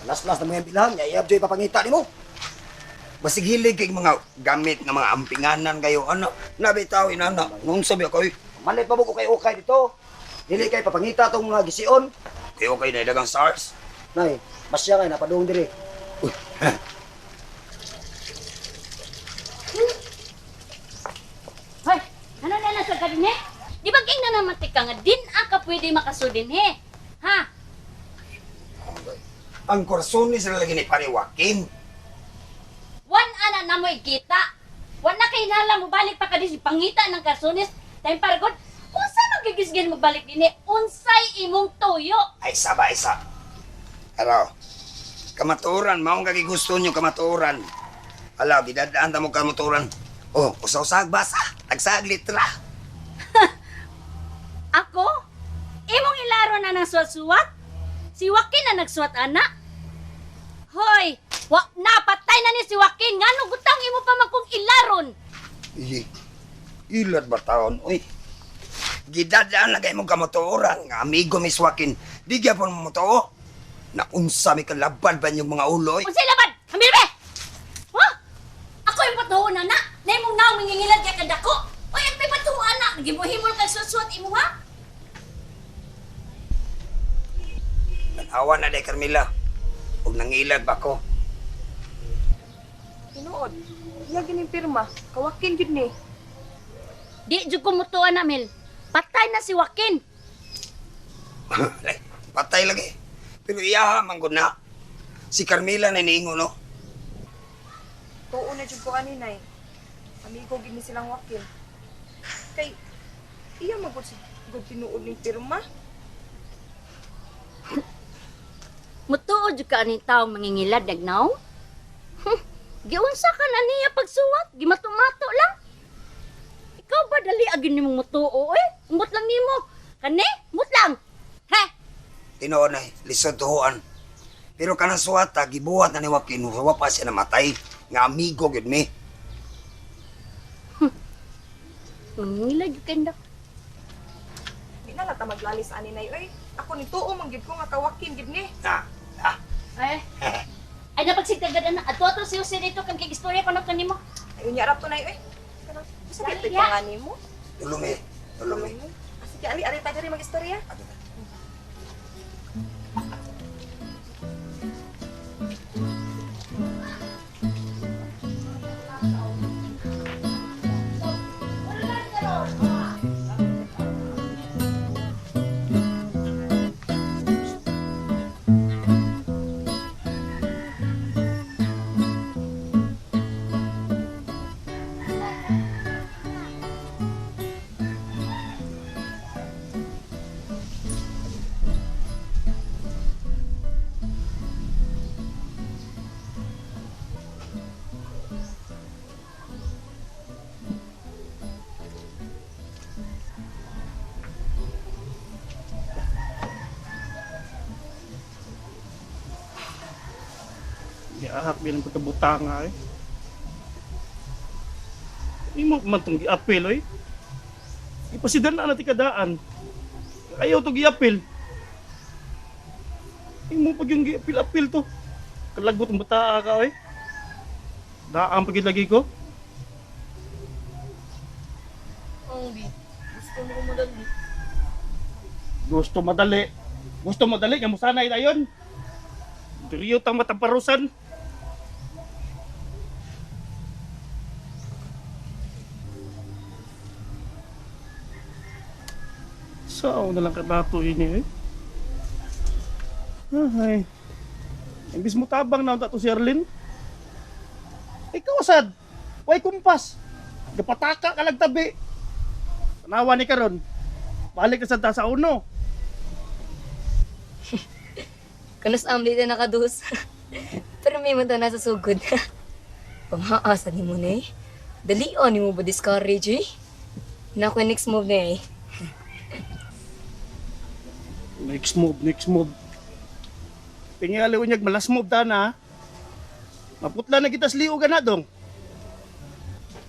malas-las na mga bilahan, nga iyab jud ipapangita nimo. Basig hilig kay mga gamit nga mga ampinganan kayo. Ano, nabitaw inana. Nung sabi ako, Malit pa mo ko kay ukay dito. Dili kay papangita tong mga gision. Okay, okay na dagang stars. Nay, basya kay napadung diri. Hoy, ano na nasa ka din eh? Di ba ging na naman ka nga din ka pwede makasudin he? Ha? Ang korsones na lagi ni pare Joaquin. Wan ana na mo ikita. Wan na kay nala mo balik pa ka din si pangita ng karsones. Time para god. Unsa magigisgin mo balik dinhi? Unsay imong tuyo? Ay, saba, isa. Hello. Kamaturan, maong kagigusto nyo kamaturan. Ala, gidadaan ta mo kamaturan. Oh, usa-usag basa. Tagsag litra. Ako? Imong ilaro na ng suwat-suwat? Si Joaquin na nagsuwat, ana? Hoy, wa, napatay na ni si Joaquin. Ngano gutang imo pa man kong ilaron? Iye. Ilad ba taon? Uy. Gidadaan na kay mong kamaturan. Nga amigo mi Joaquin. Di gyapon mo to. Naunsa mi kalaban ba inyong mga ulo? Oy. Unsay laban? Hamil be! Ha? Ako yung patuon, ana. Na imong naong mangingilad kay kadako. Oy, ang may patuon, ana. Gimuhimol kag suwat-suwat imo, ha? Tanawa na day Carmela. Ug nangilad ba ko? Tinuod. Iya gining pirma. Kawakin gyud ni. Di jud ko mutuan na, Mel. Patay na si Joaquin. Lay, patay lagi. Pero iyaha man gud na. Si Carmela na niingon no. Tuo na jud ko ani nay. Amigo gid ni silang Joaquin. Kay iya man gud si gud tinuod ning pirma. Mutuo jud ka aning taong mangingilad nagnaw? Giunsa ka na niya pagsuwat, gimato-mato lang. Ikaw ba dali agin nimong mutuo eh? Umot lang nimo. Kani, umot lang. He, Tinuod na lisod tuhuan. Pero kanang suwata gibuhat na ni Joaquin, wa pa siya namatay. Nga amigo gyud mi. mangingilad jud kanda. Di na lata maglalis ani nay oy. Ako ni tuo man gid ko nga kawakin gid ni. Na, ah. Ay. Ay napagsigtagad ana. Ato ato si Jose dito kang kig-istorya ko na kanimo. Ay unya ra to nay oy. Kanang sakit Dali, pa ya. nga nimo. Tulumi, tulumi. Ah, sige ali ari ta diri mag-istorya. Giahak bilang pagkabutanga eh. Imo man tong giapil oy. Ipasidan na natin kadaan. Ayaw to giapil. Imo pag yung giapil-apil to. Kalagot ang bata ka oy. Daan pag lagi ko. Ang bi, gusto mo madali. Gusto madali. Gusto madali nga musanay dayon. Diriyo tang mataparusan. Sao na lang kanato ini eh. Ay. Imbis mo tabang na to si Arlene. Ikaw sad. Way kumpas. Gapataka ka lang tabi. Tanawa ni karon. Balik ka sa ta sa uno. Kanos am dito nakadus. Pero may man nasa sugod. Panghaasa ni mo na eh. Dali ni mo ba discourage eh? Na ako next move na eh. Next move, next move. Tingali unyag malas move ta na. Maputla na kita sa liog na dong.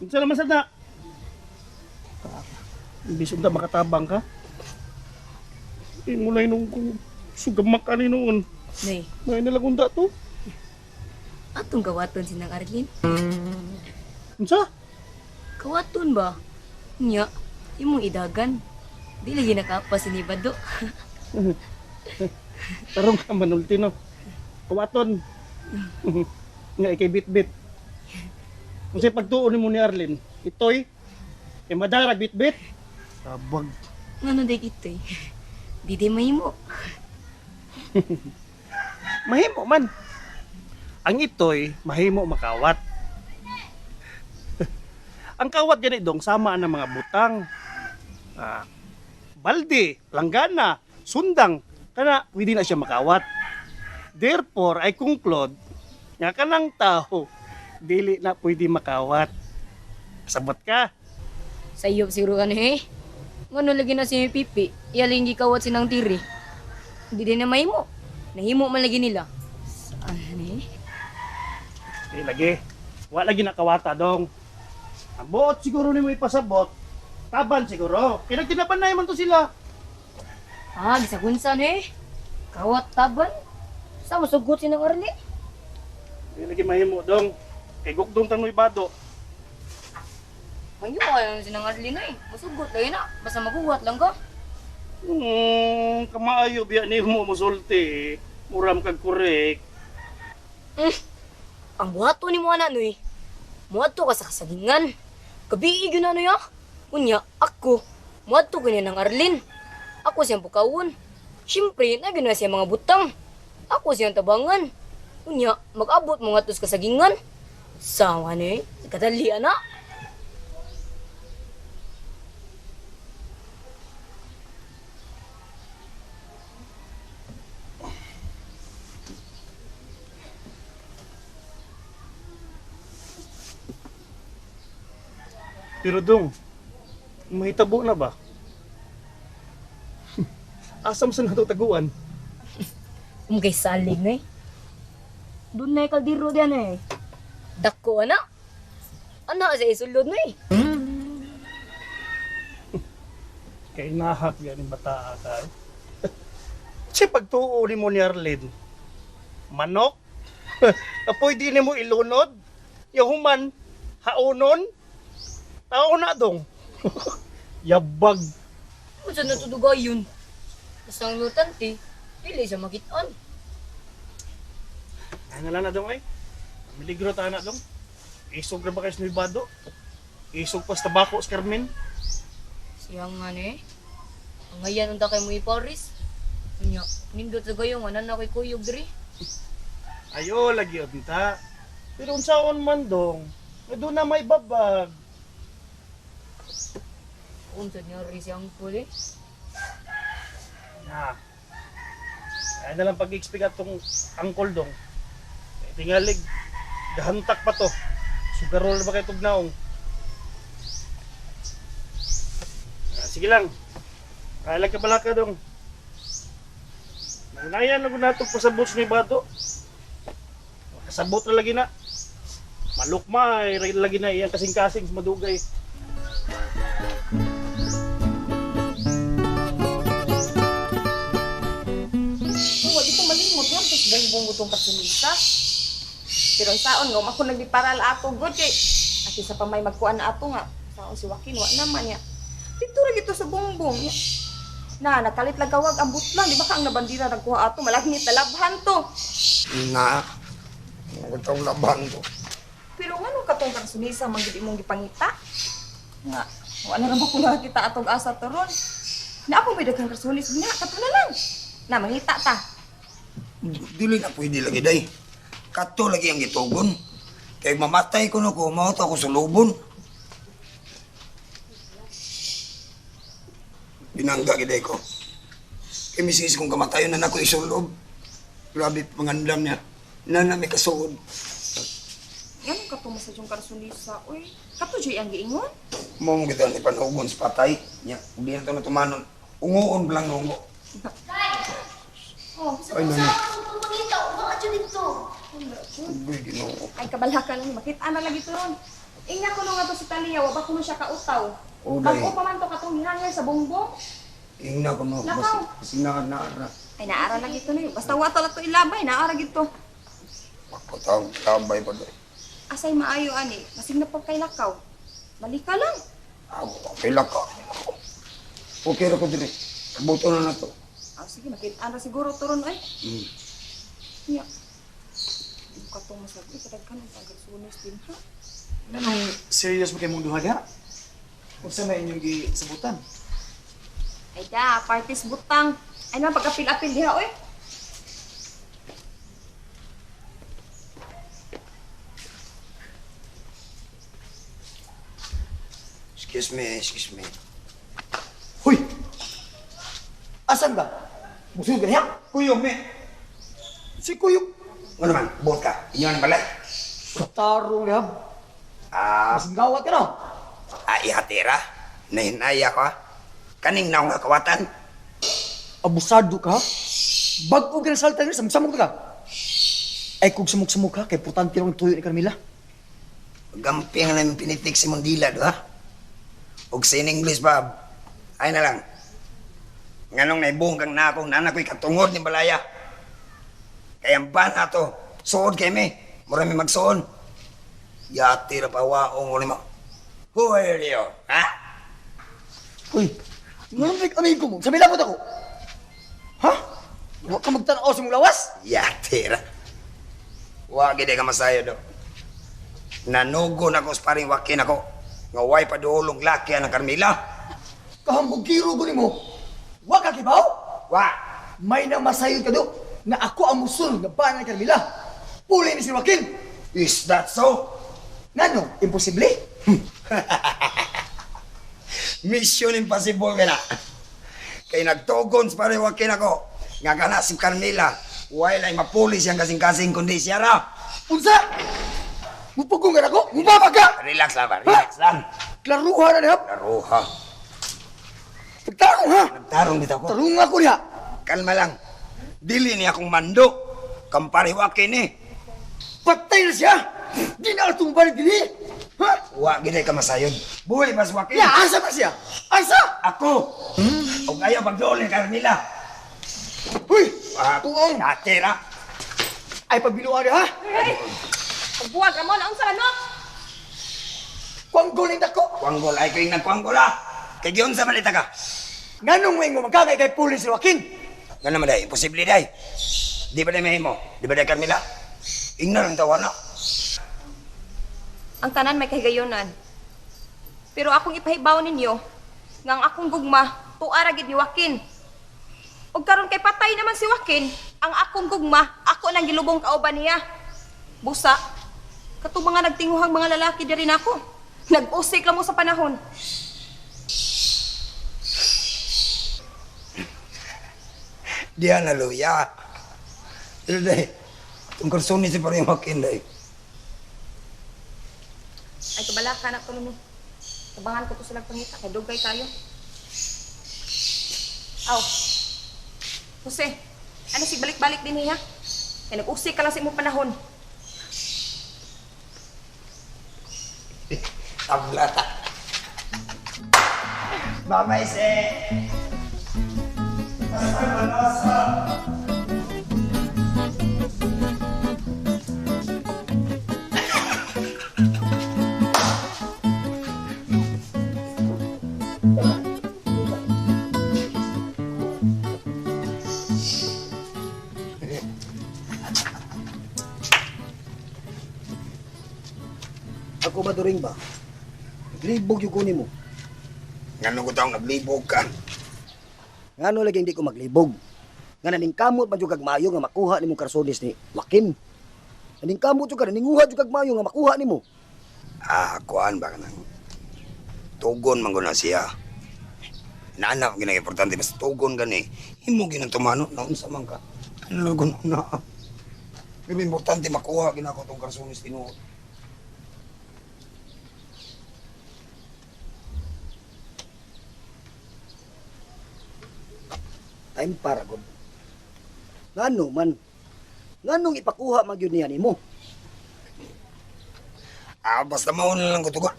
Unsa naman sad na? Imbis unta makatabang ka. Imo lang nung kung sugamak ka ni noon. Nay, May nilang unta to. atong gawaton sinang Arlene. Unsa? Kawaton ba? Nya, imong idagan. Di lagi nakapas ni Bado. Tarong ka manulti no. Kawaton. Nga ikay bitbit. Kung sa'y pagtuon nimo ni Arlene, itoy, kay madarag bitbit. Tabag. Ngano day itoy? Di day mahimo. Mahimo man. Ang itoy, mahimo makawat. Ang kawat gani dong sama ang mga butang. Balde, langgana, sundang, kana pwede na siya makawat. Therefore, I conclude nga kanang tao dili na pwede makawat. Sabot ka. Sayop siguro ka na eh. Ngano lagi na si Pipi, iyaling gikawat sinang tiri. Di din na mahimo. Nahimo man lagi nila. Saan eh? Di lagi. Wa lagi nakawata dong. Ang buot siguro nimo ipasabot. Taban siguro. Kaya nagtinabanay man to sila. Ah, gisagunsan eh. Kawat taban. Sa masugot sinang Arlie? Di lagi mahimo dong. Kay gukdong tang bado. Mahimo kayo sinang Arlie na eh. Masugot lagi na. Basta maguwat lang ka. Kamaayo biya nimo mosulti. Muram kag korek. Ang buhato ni mo ana noy. Muadto ka sa kasagingan. Gabi gyud na noy ah. Unya ako muadto ko niya ng Arlene. Ako siyang pukawon. Siyempre, na gyud na siya mga butang. Ako siyang tabangan. Unya, mag-abot mo ngadto sa kasagingan. Sawa ni, kadali ana. Pero dong, mahitabo na ba? Asam sa nato taguan? Kay saling eh. Doon na kaldero diyan eh. Dako ana. Ana sa isulod na eh. Kay nahak yan yung bata ka. Kasi pagtuo ni mo ni Arlene, manok, apoy di ni mo ilunod, yahuman, haonon, tao na dong. Yabag. Unsa na to dugayon? Basta ang lutante, dili siya makitaan. Ay nga lang na dong ay. Miligro ta na dong. Isog na ba kayo sa Nuibado? Isog pa sa tabako sa Carmen? Siya nga ni. Ang ngayan unta kay mo iparis. Unya, nindot sa gayo nga na kay kuyog diri. Ayo lagi unta. Pero unsaon man dong, nga doon na may babag. Unsa niya rin si uncle eh. Na. Ay na lang pag-expect atong uncle dong. Eh, tingalig, gahantak pa to. Sugarol na ba kay tugnaong? Sige lang. Kaya ka pala ka dong. Nanginayan na ko nato pasabot sa Bado. Kasabot na lagi na. Malukma ay lagi na iyang kasing-kasing sa madugay. Kung wag ito malimot nga, tapos bongbong itong kasunisa. Pero ang saon nga, ako nagdiparal ato, good kay ati sa pamay magkuan na ato nga. Saon si Joaquin, wa naman niya. Dito ra gito sa bongbong. Na, nakalit lang kawag ang butlan. Di ba ka ang nabandira nagkuha ato? Malagnit na labhan to. Na, ang labhan to. Pero ngano katong kasunisa man gid imong gipangita? Nga, wala na ba ko nakakita atong asa to ron? Na ako may daghang kasunis niya, kato na lang. Na, mangita ta. Dili na pwede lagi day. Kato lagi ang gitugon. Kay mamatay ko no ko, mao to ako sulubon. Binangga giday ko. Kay misis kong kamatayon na nako isulob. Grabe pangandam niya. Nana may kasuod. Ngano kato masadyong karsunisa? Uy, kato jay ang giingon? Mo mo kita ni panugon sa patay. Nya, di na to natumanon. Ungoon lang nungo. Oh, Ay, nana. Pangita, wa ka dito. Uy, Ginoo. Ay, kabalaka lang. Makita na lagi to ron. Ingna ko nung nga to si Talia, wa ba kuno siya kautaw? Oh, day. Bag-o pa man to katong gihanger sa bongbong. Ingna ko no. Lakaw. Basi na naara. Ay, naara lagi to na yun. Basta wa to lang to ilabay, naara gito. Pakotang labay pa day. Asay maayo ani, masig na pa kay lakaw. Balik ka lang. Ako, okay lang ka. Okay ra ko diri. Buto na na to. Ah, sige, makita na siguro turon ay. Nya. Di ko katong masag-i kadaghan ang tagarsunis din ha. Nanong serious mo kay mong duha diha? Unsa may inyong gisabutan? Ay da, parties butang. Ay naman pagkapil-apil diha oy. Excuse me, excuse me. Hoy! Asan ba? Musulod ka niya? Kuyog me. Si Kuyog. Ano man, buot ka. Inyo ang balay. Tarong lihab. Ah, Mas gawat ka na. ah, ihatira. Nahinaya ko, ha? Kaning naong kakawatan. Abusado ka, ha? Bag-o ka na salta niya, samok ka. Ay, kung samok-samok ka, kay putante lang tuyo ni Carmela. Gamping na yung pinitik si Mundila, do, ha? Og sa in English ba, ay na lang. Nganong naibuhong kang na akong nana ko'y katungod ni Balaya. Kaya ang bana to, suod kay mi. Mura mi magsuon. Yati ra pa waong uli mo. Who are you? Ha? Uy, nganong like amigo mo? Sabi lang ako. Ha? Huwag ka magtanaw sa mong lawas? Yati ra. Wa gid ka masayo do. Nanugo na ko sa paring wakin ako. Nga way pa duolong laki ang Carmela. Kahambog-kiro ko nimo. Wa ka kibaw? Wa. May namasayod ka do na ako ang musulod nga bana ni Carmela. Puli ni si Joaquin. Is that so? Ngano? Imposible? Mission impossible ka na. Kay nagtugon sa paring wakin ako. Nga kana si Carmela. Way lang mapuli siyang kasing-kasing kundi siya ra. Unsa? Mupugong ka na ko? Mubaba ka? Relax lang ba? Relax lang. Klaruha na niya. Laruha. Pagtarong ha? Nagtarong dito ako. Tarong ako niya. Kalma lang. Dili niya akong mando. Kampare wakin eh. Patay na siya. Di na atong balik dili. Ha? Wa gid ka masayod. Buhi mas wakin. Ya, asa ba siya? Asa? Ako. Og ayaw pagduol ni Carmela. Uy! Ah, Tuong! Ate ra. Ay, pagbiluan niya, ha? Hey! Pagbuwag Ramon, unsa man no? Kwanggol ni dako. Kwanggol ay ko nagkwanggol ah. Kay giunsa man ita ka. Nganong may magkakay kay puli si Joaquin? Nga naman day, imposible day. Di ba day mahimo? Di ba day Carmela? Ingna lang tawa na. Ang tanan may kahigayonan. Pero akong ipahibaw ninyo nga ang akong gugma tuara gid ni Joaquin. Ug karon kay patay naman si Joaquin, ang akong gugma ako nang gilubong kauban niya. Busa, katong mga nagtinguhang mga lalaki diri nako. Nag-usik lang mo sa panahon. Diyan na luya. Ito day. Itong karsunis si parang Joaquin day. Ay kabalaka na to numi. Tabangan ko to silang pangita kay dugay kayo. Aw. Jose, ano si balik-balik din niya? Kay nag-usik ka lang sa imong panahon. Tablata. Mamay se. Ako ba during ba? Naglibog yung kunin mo. Ngano ko taong naglibog ka? Ngano lagi hindi ko maglibog? Nga naningkamot man jud kag maayo nga makuha nimong karsonis ni Joaquin. Naningkamot jud ka, naninguha jud kag maayo nga makuha nimo. Ah, kuan ba ka nang tugon man ko na siya. Nana, ginang importante, basta tugon gani. Imo ginang tumano, naunsa man ka. Ano ko na? Pero importante makuha ginako tong karsonis tinuod. Time para god. Ngano man? Nganong ipakuha man gyud niya nimo? Ah, basta mao na lang ko tugon.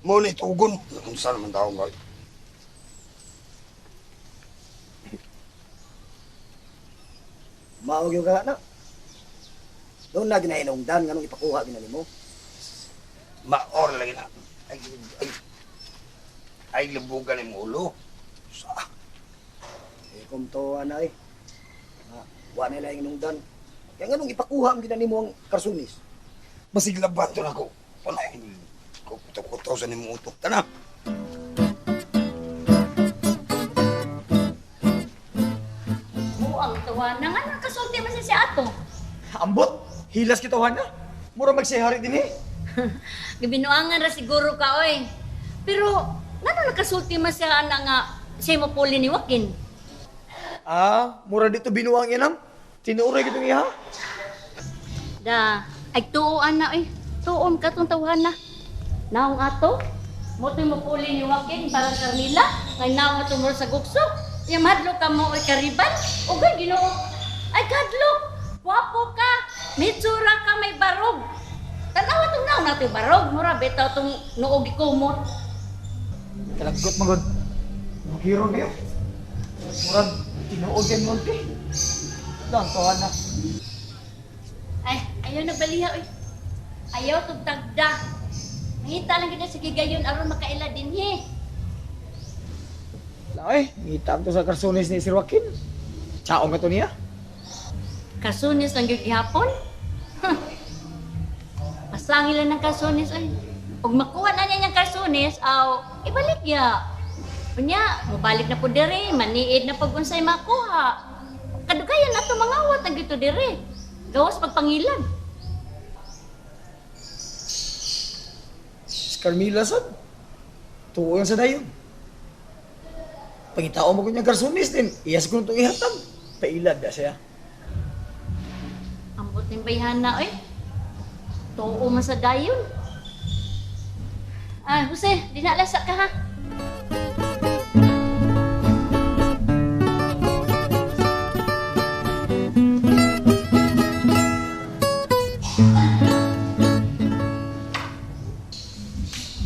Mao na itugon. Unsa naman taong ka? Mao gyud ka na. Doon na ginahinungdan nganong ipakuha gyud nimo. Maor lagi na. Ay, ay, ay, lubugan imong ulo. Sa. Di ko to ana eh. Ah, wa na lang inungdan. Kaya nganong ipakuha ang ginani mo ang karsunis? Basig labaton ako. Panay. Kuto-kuto sa nimo utok. Tana. Buang tawa na nga nakasulti man siya si ato. Ambot, hilas kita na. Mura magsihari din eh. Gibinuangan ra siguro ka oy. Pero ngano nakasulti man siya ana nga siya mo puli ni Joaquin? Ah, mura dito binuang inam. Tinuoray kitong iha. Da, ay tuo ana oy. Tuon ka tong tawhan na. Naong ato? Mo to'y mupuli ni Joaquin para Carmila. Ngay naong ato mo sa gukso. Yang madlo ka mo oy kariban. Ugay Ginoo. Ay kadlok. Wapo ka. Mitsura ka may barog. Tanawa tong naong nato yung barog. Mura bitaw tong noog ikumot. Kalaggot magod. Maghiro niyo. Murag tinuod yan mo. Lang tawa na. Ay, ayaw nagbaliha oy. Ayaw tong tagda. Ngita lang gid sa gigayon aron makaila dinhi. Lang eh, ngita to sa karsunis ni Sir Joaquin. Chaong ka to niya. Kasunis lang gyud gihapon. Huh. Pasangil lang ng kasunis oy. Ug makuha na niya niyang kasunis, aw ibalik ya. Unya, mobalik na po diri, maniid na pag unsay makuha. Kadugayan na to mangawat ang gito diri. Gawas pagpangilan. Si Carmila sad. Tuo lang sa dayon. Pangitao mo ko niyang karsunis din. Iyas ko nung ihatag. Pailad ba siya. Ambot ning bayhana oy. Tuo man sa dayon. Ah, Jose, di na lasa ka ha.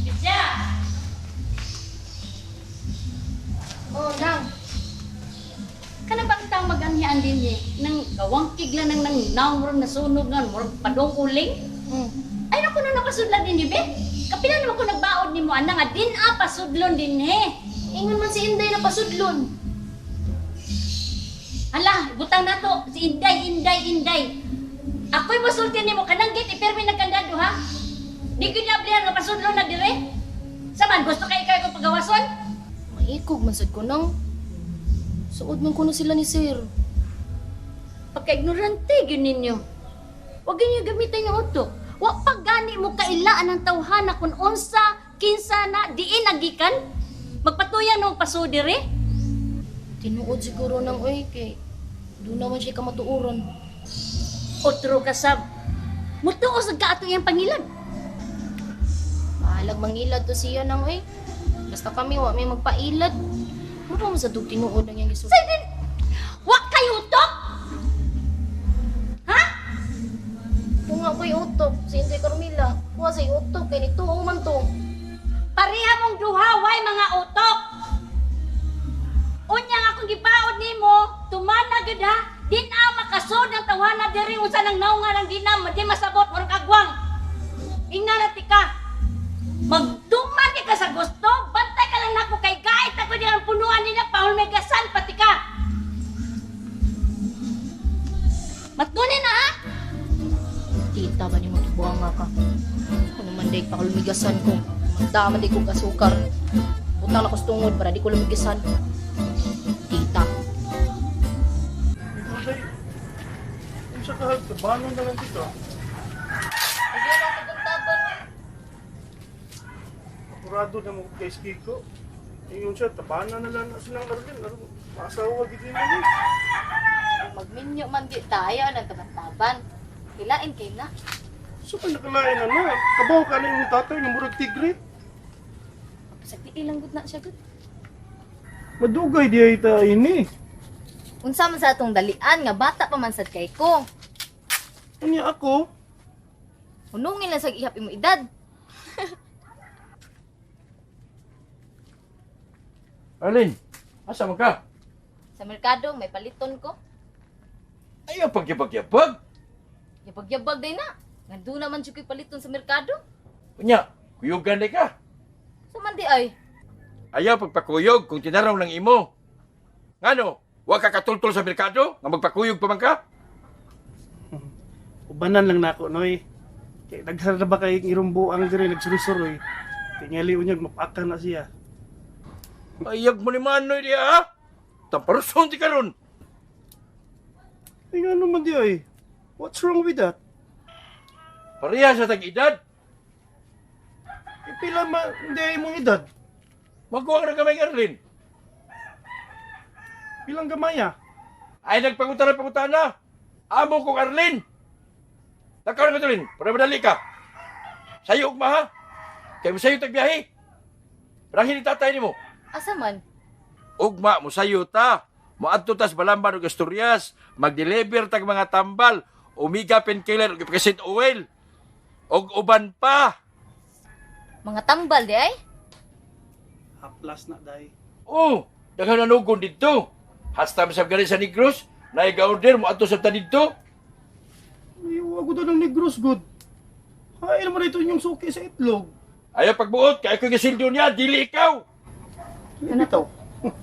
Bidya! Oh, nang. Kana bang tang maganhian din niya? Nang gawang kigla nang nang naong murag nasunog nga murag padong uling. Ay naku na napasudlan din ni be. Kapila naman ko nagbaod nimo ana nga din a pasudlon din he. Ingon man si Inday na pasudlon. Hala, butang nato si Inday, Inday, Inday. Ako'y mosulti nimo kanang gate ipirmi nagkandado ha. Di gyud nablihan nga pasudlon na dire. Saman gusto kay ikaw akong pagawason? Maikog man sad ko nang. Suod man kuno sila ni sir. Pagka-ignorante gyud ninyo. Wag ninyo gamitin yung utok. Wa pa gani mo kailaan ang tawhana kung unsa, kinsa na, diin nagikan. Magpatuyan og paso dire. Tinuod siguro nang oy kay doon naman siya kamatuoran. Otro ka sab. Mutuo sa kaato iyang pangilad. Bahalag mangilad to siya nang oy. Basta kami wa may magpailad. Mura mo sa tug tinuod ang iyang gisulti. Sige, wa kay utok. Ha? Kung nga ko'y utok, si Inday Carmila, kuha sa utok, kay nituong man to. Pareha mong duha, way mga utok. Unya nga akong gibaod nimo, tumana gud ha. Di na makasod ang tawana diri unsa nang naunga nang di na di masabot murag agwang. Ingna na ti ka. Magduman ka sa gusto, bantay ka lang nako kay gait ako di ang punuan nila pahulmegasan pati ka. Matgunin na ha. Tita ba ni mo tubuang nga ka? Ano man day pakalumigasan ko. Magdama day kong asukar. Butang na ko sa tungod para di ko lumigasan. Tita. Ikaw, unsa ka tabanon na lang dito. Ayaw lang taban-taban. Apurado na mo kay Kiko. Ingon siya, tabanan na lang na silang Arlene. Aron, maasawa gid nimo ni. Magminyo man di tayo ng taban-taban. Hilain kay na. So pa nakalain na na. Kabaw ka na imong tatay nga murag tigre. Pasagdi ilang gud na siya gud. Madugay di ay ta ini. Unsa man sa atong dalian nga bata pa man sad kay ko. Unya ako? Hunungin lang sa ihap imo edad. Arlene, asa man ka? Sa merkado may paliton ko. Ayaw pagyabag-yabag. Yabag-yabag day na. Nga doon naman siya ko'y paliton sa merkado. Unya, kuyugan day ka. Sa man di ay. Ayaw pagpakuyog kung tinaraw ng imo. Ngano, Wa ka katultol sa merkado nga magpakuyog pa man ka? Ubanan lang nako, Noy. Kay daghan na ba kay irumbuang diri nagsuroy-suroy. Tingali unyag mapaka na siya. Ayag mo ni Manoy diha, ha? Taparuson ti karon. Ay nga naman di ay. What's wrong with that? Pareha sa tag-edad. E pila ma hindi ay mong edad? Magkuha ka na gamay, Arlene. Pilang gamaya? Ay, nagpangutana pangutana. Amo kong Arlene. Nagkaroon ka tulin, para madali ka. Sayo ugma ha. Kay mo sayo tagbiyahe. Rahin ni tatay nimo. Asa man? Ugma mo sayo ta. Moadto tas Balamban ug Asturias, mag-deliver tag mga tambal, Omega painkiller ug Ipakasit oil. Og uban pa. Mga tambal di ay? Haplas na day. Oh, daghan na nugon didto. Hasta masab gani sa Negros, naig-order mo adto sa ta didto. Ay, wag ko ng Negros good. Ay, naman ito yung suki sa itlog. Ayaw pagbuot, kay ako gisildo niya, dili ikaw. Ano to?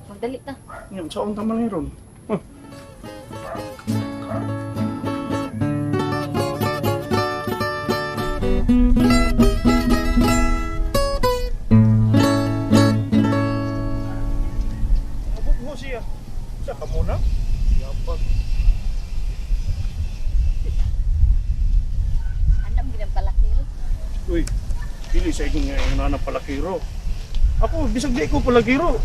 Magdali ta. Yan, saan ka man ron? Mabugho siya. Siya ka muna. Yapag. Anak mo ginang palakiro. Uy, dili sa ikong nga yung nana palakiro. Ako, bisag di ko palakiro.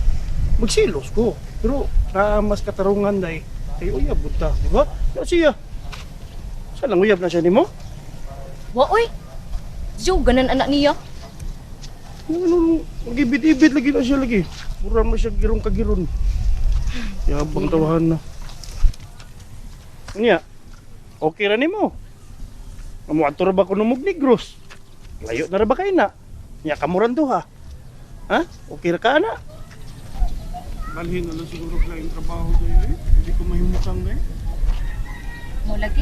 Magsilos ko. Pero na mas katarungan day. Kay uyab buta, di ba? Ya siya. Sa lang uyab na siya nimo? Wa oy. Diyo ganan anak niya. Ano, magibit-ibit lagi na siya lagi. Mura mo siya girong kagiron. Yabang tawahan na. Niya, okay ra nimo. Amo ato ra ba kuno mog Negros? Layo na ra ba kay na? Nya kamuran duha. Ha? Okay ra ka ana? Balhin na lang siguro ka yung trabaho dayo eh. Hindi ko mahimutang eh. Mo lagi.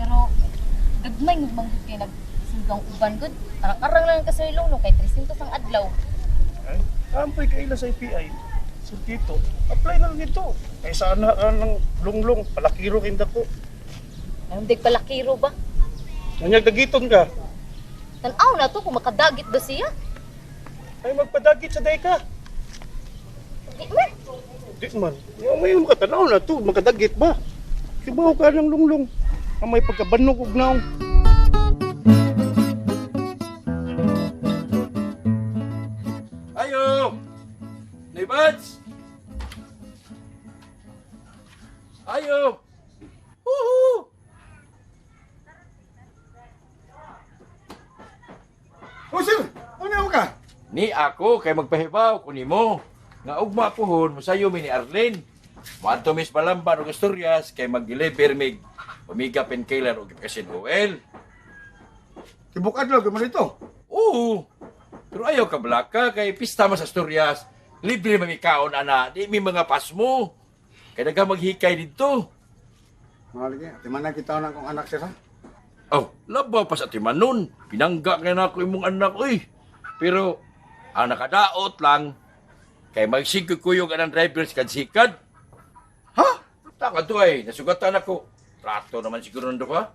Pero gagmay ng manggod kay nagsugang uban gud. Arang-arang lang ka sa ilong no kay 300 ang adlaw. Ay, kampoy kaila sa API. Sir Tito, apply na lang ito. Kay sana ka ng lunglong, palakiro kinda ko. Anong dig palakiro ba? Nanyag dagiton ka. Tan-aw na to kung makadagit ba siya. Ay magpadagit sa dayka. Di man. Di man. Yung may makatanaw na to, makadagit ba? Kibaw ka ng lunglong. Ang may pagkabanog og naong. Ayo! Nibats! Ayo! Woohoo! Oh, sir! Ano ka? Ni ako kay magpahibaw ko nimo. Nga ugma puhon mosayo mi ni Arlene. Moadto mis Balamban ug Asturias kay mag-deliver mig Omega painkiller ug Ipakasin oil. Tibok adlaw gyud man dito. Oo. Pero ayaw ka blaka kay pista man sa Asturias. Libre man mi kaon ana, di mi mga pasmo. Kay daghang maghikay didto. Mga lagi, ati man kita na akong anak sir ha. Oh, labaw pa sa timanon. Pinangga nga na ako imong anak, uy. Pero, ang nakadaot lang, kay magsigkuyog ang driver sa sikad. Ha? Taka to ay, nasugatan ako. Trato naman siguro nando ka.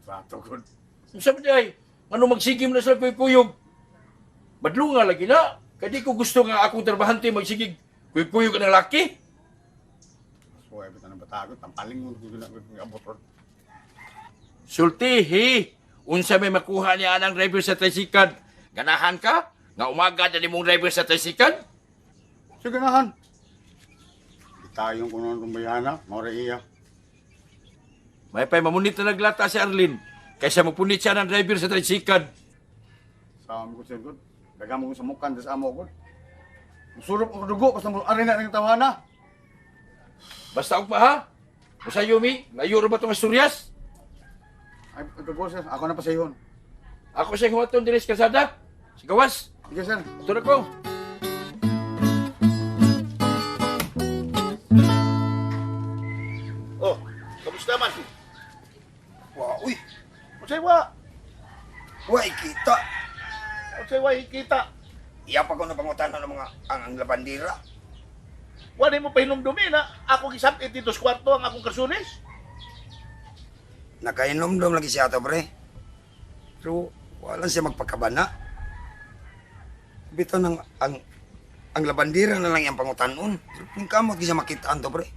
Trato gud. Sabi niya ay, ano magsigim na sila kuyog? Badlunga lagi na. Kaya di ko gusto nga akong trabahante magsigig kuyog ng laki. Suway ba tanang batago, tampaling mo gud na gud abot ron. Sultihi, unsa may makuha niya anang driver sa tricycle? Ganahan ka? Nga umaga na nimong driver sa tricycle? Sige ganahan. Itayong kuno ng bayana, mao ra iya. May pay mamunit na naglata si Arlene kaysa mapunit siya ng driver sa tricycle. Sa amo ko sir gud. Daghang mo sa mukan sa amo gud. Musurop og dugo basta mo ari na ning tawana. Basta ugma ha. Usa Yumi, layo ra ba tong Asturias? Ay, dugo sir, ako na pasayhon. Ako sa huwaton diri sa kalsada. Sa gawas. Sige sir. Ito na ko. Oh, kamusta man? Wa, uy. Unsay wa? Wa kita. Unsay wa kita? Iya pa ko na pangutana ng mga ang labandira. Wala mo pahinumdumi na ako gisapit dito sa kwarto ang akong karsunis. Nakainomdom lagi siya ato, pre. Pero wala siya magpakabana. Bitaw nang ang labandira na lang iyang pangutanon. Pero kung kamot siya makitaan to, pre.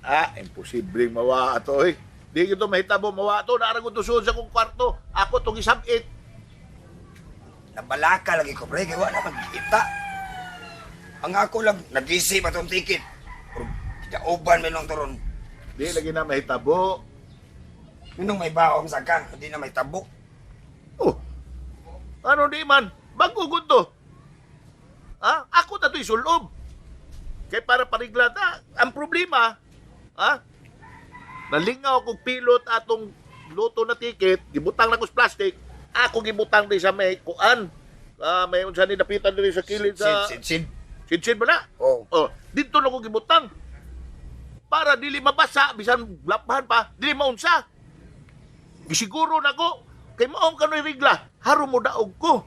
Ah, imposibleng mawa ato eh. Di gito mahitabo mawa ato. Naarang ko tusuod sa akong kwarto. Ako itong gisapit. Nabalaka lagi ko, pre. Kaya wala magkita. Ang ako lang, nag-isip atong ticket. Pero dauban may nung turon. Di lagi na mahitabo. Nung may baong sa kang, hindi na may tabo. Oh, ano di man? Bago to. Ha? Ako na to'y sulob. Kay para parigla ta, ang problema, ha? Nalingaw kong pilot atong luto na ticket, gibutang na ko sa plastic, ako gibutang din sa may kuan. Ah, may unsa ni dapitan diri sa kilid sa Sid, sid, sid. Sid-sid ba na? Oh. Oh, dito na ko gibutang. Para dili mabasa bisan lapahan pa, dili maunsa. Gisiguro na ko kay maong kanoy regla, haron mo daog ko.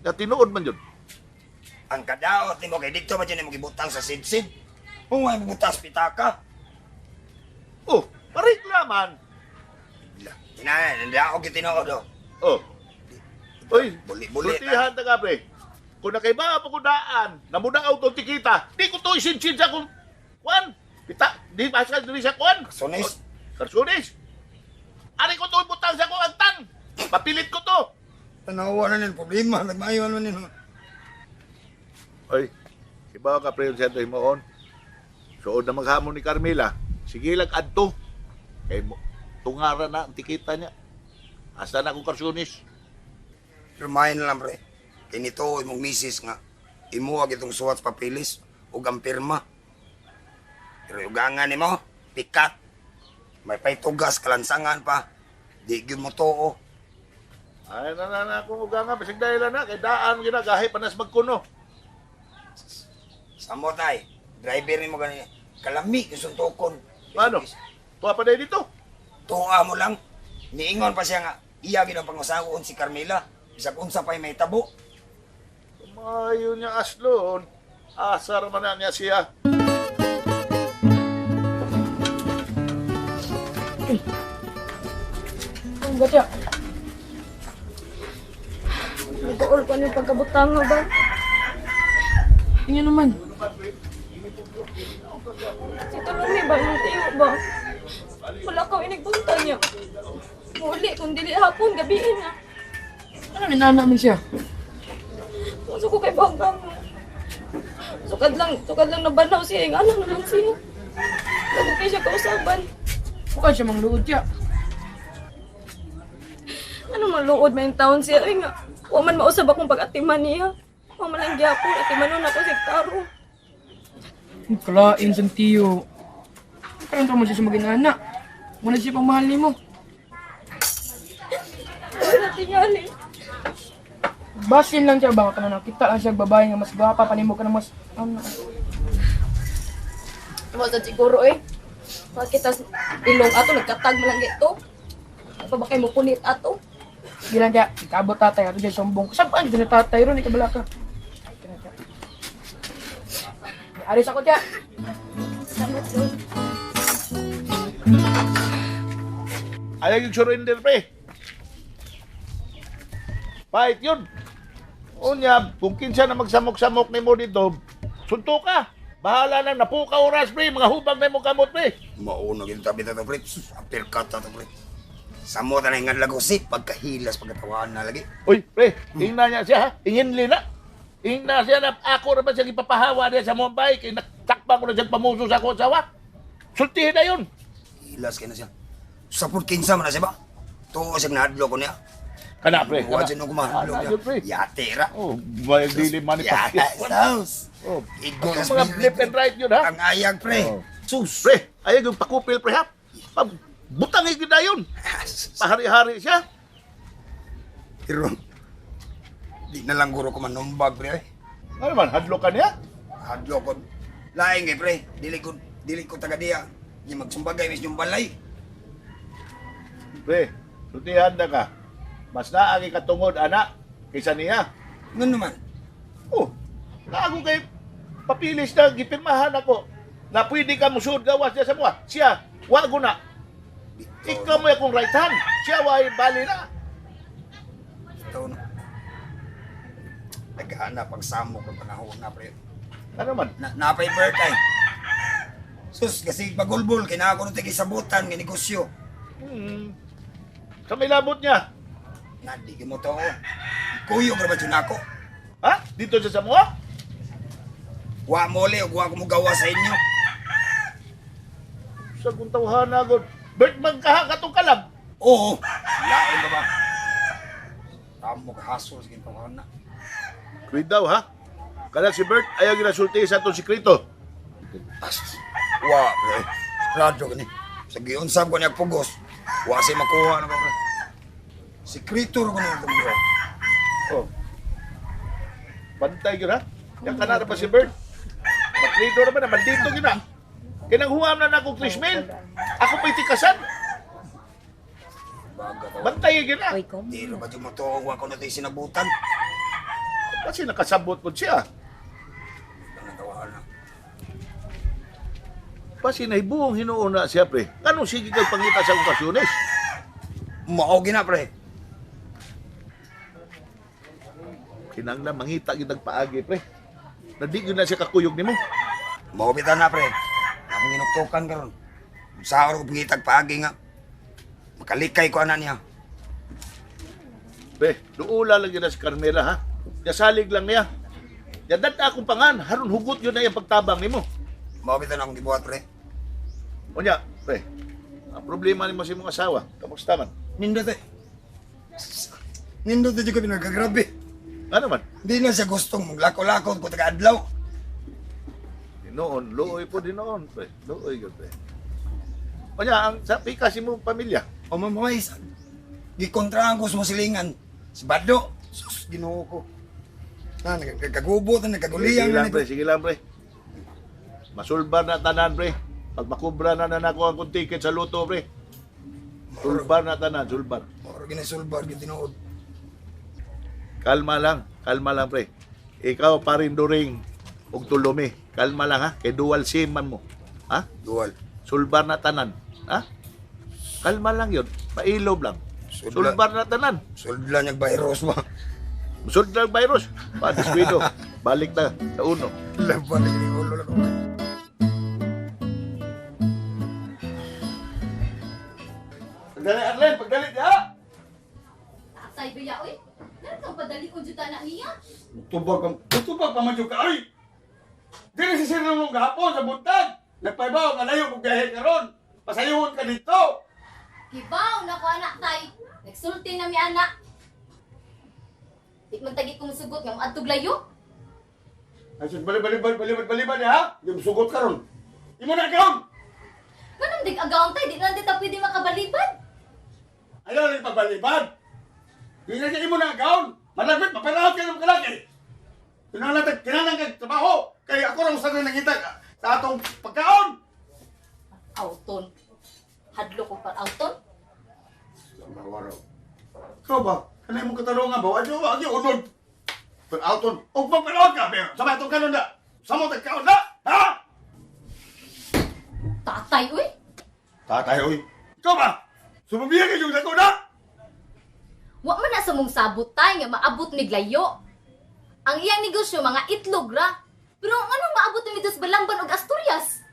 Na tinuod man yun. Ang kadaot nimo kay dito man yun mo gibutang sa sid-sid. Kung ay butas pitaka. Oh, parigla man. Tinay, daog gyud tinuod oh. Oh. Uy, Buli-buli. Sultihan ta ka, pre. Kung nakaiba pa ko daan, namudaog tong tikita, di ko to isinsin sa kong kuan. Pita, di ba sa diri sa kuan? Karsunis. Karsunis. Ari ko to ibutang sa akong agtang. Papilit ko to. Tanawa na nin problema, nagmayo man nin. Oy, iba ka pre sa himuon. Suod na maghamon ni Carmela. Sige lang adto. Kay mo tungara na ang tikita niya. Asa na akong karsunis? Pero na lang pre. Kay nito imong misis nga imuha itong suwat sa papilis ug ang pirma. Pero ugangan nimo, pikat. May paytugas kalansangan pa. Di gyud mo tuo. Ay na na na akong uganga bisag dahil na kay daan ginagahi panas magkuno. Samo tay, driver nimo gani kalami yung suntukon. Ano? Tuwa pa dahil dito? Tuwa mo lang. Niingon pa siya nga iya gid ang pangusaon si Carmela. Bisag unsa pa'y may tabo. Mayo niya aslon. Asar man na niya siya. Ang gatya. Nag-uol ko yung pagkabutang ba? Inyo naman. Si Tulumi ba? Yung tiyo ba? Wala ka inigbunta niya. Muli, kung dili hapon, gabiin na. Ano ni nana man siya? Gusto ko kay Banggang. Sukad lang nabanaw siya. Yung anak naman siya. Lagot kayo siya kausaban. Bukan siya mangluod siya. Ano maluod may taon siya? Ay nga, wa man mausab akong pag-atiman niya. Wa man lang gyapon, atimanon ako sa taro. Kalain sa tiyo. Karon mo siya sa maginana. Muna siya pang mahal nimo. Wala tingali. Basin lang siya ba ka na nakita lang siya babae nga mas gwapa pa nimo ka na mas ano. Wala siguro eh. Makita sa ilong ato, nagkatag man lang ito. Pa ba kayo mo punit ato? Gilang siya, ikabot tatay ato siya sumbong. Sabaan dito na tatay ron ikabala ka. Aris ako siya. Salamat, Lord. Ayaw yung surrender, pre. Fight yun. Unya, kung kinsa na magsamok-samok nimo dito, sunto ka. Bahala nang napuka oras, pre. Mga hubag na imong kamot, pre. Mauna gyud tabi ta to pre. Uppercut ta to pre. Samo ta na ingan lagosi pagkahilas pagkatawahan na lagi. Uy, pre, ingna niya siya, ha? Inginli na. Ingna siya na ako naman siya ipapahawa niya sa Mumbai. Kaya naktakpan ko na siyang pamuso sa akong asawa. Sultihin na yun. Hilas kay na siya. Sa kinsa man na siya ba? Tuo siya nahadlo ko niya. Kana, pre. Wa siya nung kumahadlo Ana, niya. yun, pre. Yate ra. Oh, may dili man Ya, sus. Oh, Igo mga left and right yun, ha? Ang ayag, pre. Oh. Sus. Pre, ayaw yung pakupil, pre, ha? Butang higit na yun. Pahari-hari siya. Pero, di na lang guro ko manumbag, pre. Ano man, hadlo ka niya? Hadlo ko. Laing eh, pre. Dili ko taga diya. Di magsumbagay mis yung balay. Pre, sultihan na ka. Mas naagi katungod, anak, kaysa niya. Nga naman. Oh, naagong kay Papilis na gipirmahan ako na pwede ka musuod gawas diya sa mua. Siya, wa ko na. Ikaw mo akong right hand. Siya wa bali na. Ito no. Naghahanap ang samok ng panahon na pre. Ano man? Na, napay birthday. Sus, kasi pagulbol, kinako nung tigisabutan, nga negosyo. Sa may labot niya? Na, di mo to. Kuyog ra ba dyan ako? Ha? Dito sa Samoa? Wa mole, ug wa ko mugawa sa inyo. Sa kung tawhana god. Bert magkaha katong kalag. Oo. Lain ba ba? Tamo ka hasol sa tawhana. Kuidaw ha? Kalag si Bert ayaw ginasulti sa atong sikreto. Wa, pre. Radyo gani. Sa giunsab ko niya pugos. Wa siya makuha na ba, pre. Sikreto ra ko niya bro. Oh. Bantay gyud ha. Yang kanara pa si Bert. Makrido ra ba na mandito gyud na. Kay nanghuam na nako 3 mil. Ako pa'y tikasan. Bantay gyud na. Di ra ba mo to wa ko na tayo sinabutan. Kasi nakasabot po siya. Pasi nahibuong hinuon na siya, pre. Anong sige kag pangita sa okasyones? Mao gina, pre. Kinanglan mangita gyud paagi, pre. Nadi gyud na siya kakuyog nimo. Mao bitaw na, pre. Akong inuktukan karon. Sa ko pangitag paagi nga. Makalikay ko ana niya. Pre, duula lang gyud na si Carmela, ha. Yasalig lang niya. Yadad akong pangan, haron hugot yun na iyang pagtabang nimo. Mao bitaw na akong gibuhat, pre. Unya, pre. Ang problema nimo sa imong asawa, kamusta man? Nindot eh. Nindot eh, ko pinagkagrabe. Ano man? Di na siya gustong maglako-lako ko taga-adlaw. Dinoon, luoy po dinoon, pre. Luoy gyud, pre. Unya, ang sa pikas imong pamilya. O mamay, gikontrahan ko sa silingan. Si Bado, sus, Ginoo ko. Na, nagkagubo, na, nagkaguliyang. Sige lang, pre, sige lang, pre. Masulbar na tanan, pre. Pag makubra na na nako ang ticket sa luto, pre. Sulbar na tanan, sulbar. Moro ginasulbar, gyud tinuod. Kalma lang, pre. Ikaw pa rin during og tulumi. Kalma lang, ha? Kay dual SIM man mo. Ha? Dual. Sulbar na tanan. Ha? Kalma lang yun. Pailob lang. Sulbar na tanan. Sulbar niyang virus ba? Sulbar virus. Pa, descuido. Balik na sa uno. Laban na yung ulo lang. Pagdali, Arlen! Pagdali diha! Tatay biya oy. Meron kang padali kong juta na niya. Tubag pa man yung ka, oy! Dili si Sir mong gahapon sa buntag! Nagpaibaw nga layo kong biyahe karon. Pasayuhon ka dito! Kibaw na ko anak tay. Nagsulti na mi anak. Di man tagi kong sugot nga moadtog layo. Ay, sus, bali, bali, bali, bali, bali, bali, ha? Di mo sugot karon. Imo na karon! Ganun dig agaon tay, di na di ta pwede makabalibad. Ayaw rin pagbalibad! Di na siya imo na agaon! Malagit, mapalaot kayo ng kalaki! Kinahanglan kag trabaho! Kaya ako rang usahan nangita sa atong pagkaon! Auton. Hadlo ko pa auton. Waraw. Ikaw ba? Kanay mo katarungan ba? Adyo, adyo, unod! Pero auton, og magpalaot ka, pero sabay itong kanon na! Samo tagkaon na! Ha? Tatay, uy! Tatay, uy! Ikaw ba? Sumubiya kayo yung dako na! Wa man na sa mong sabot tay nga maabot mig layo. Ang iyang negosyo mga itlog ra. Pero anong maabot ni dito sa Balamban ug Asturias?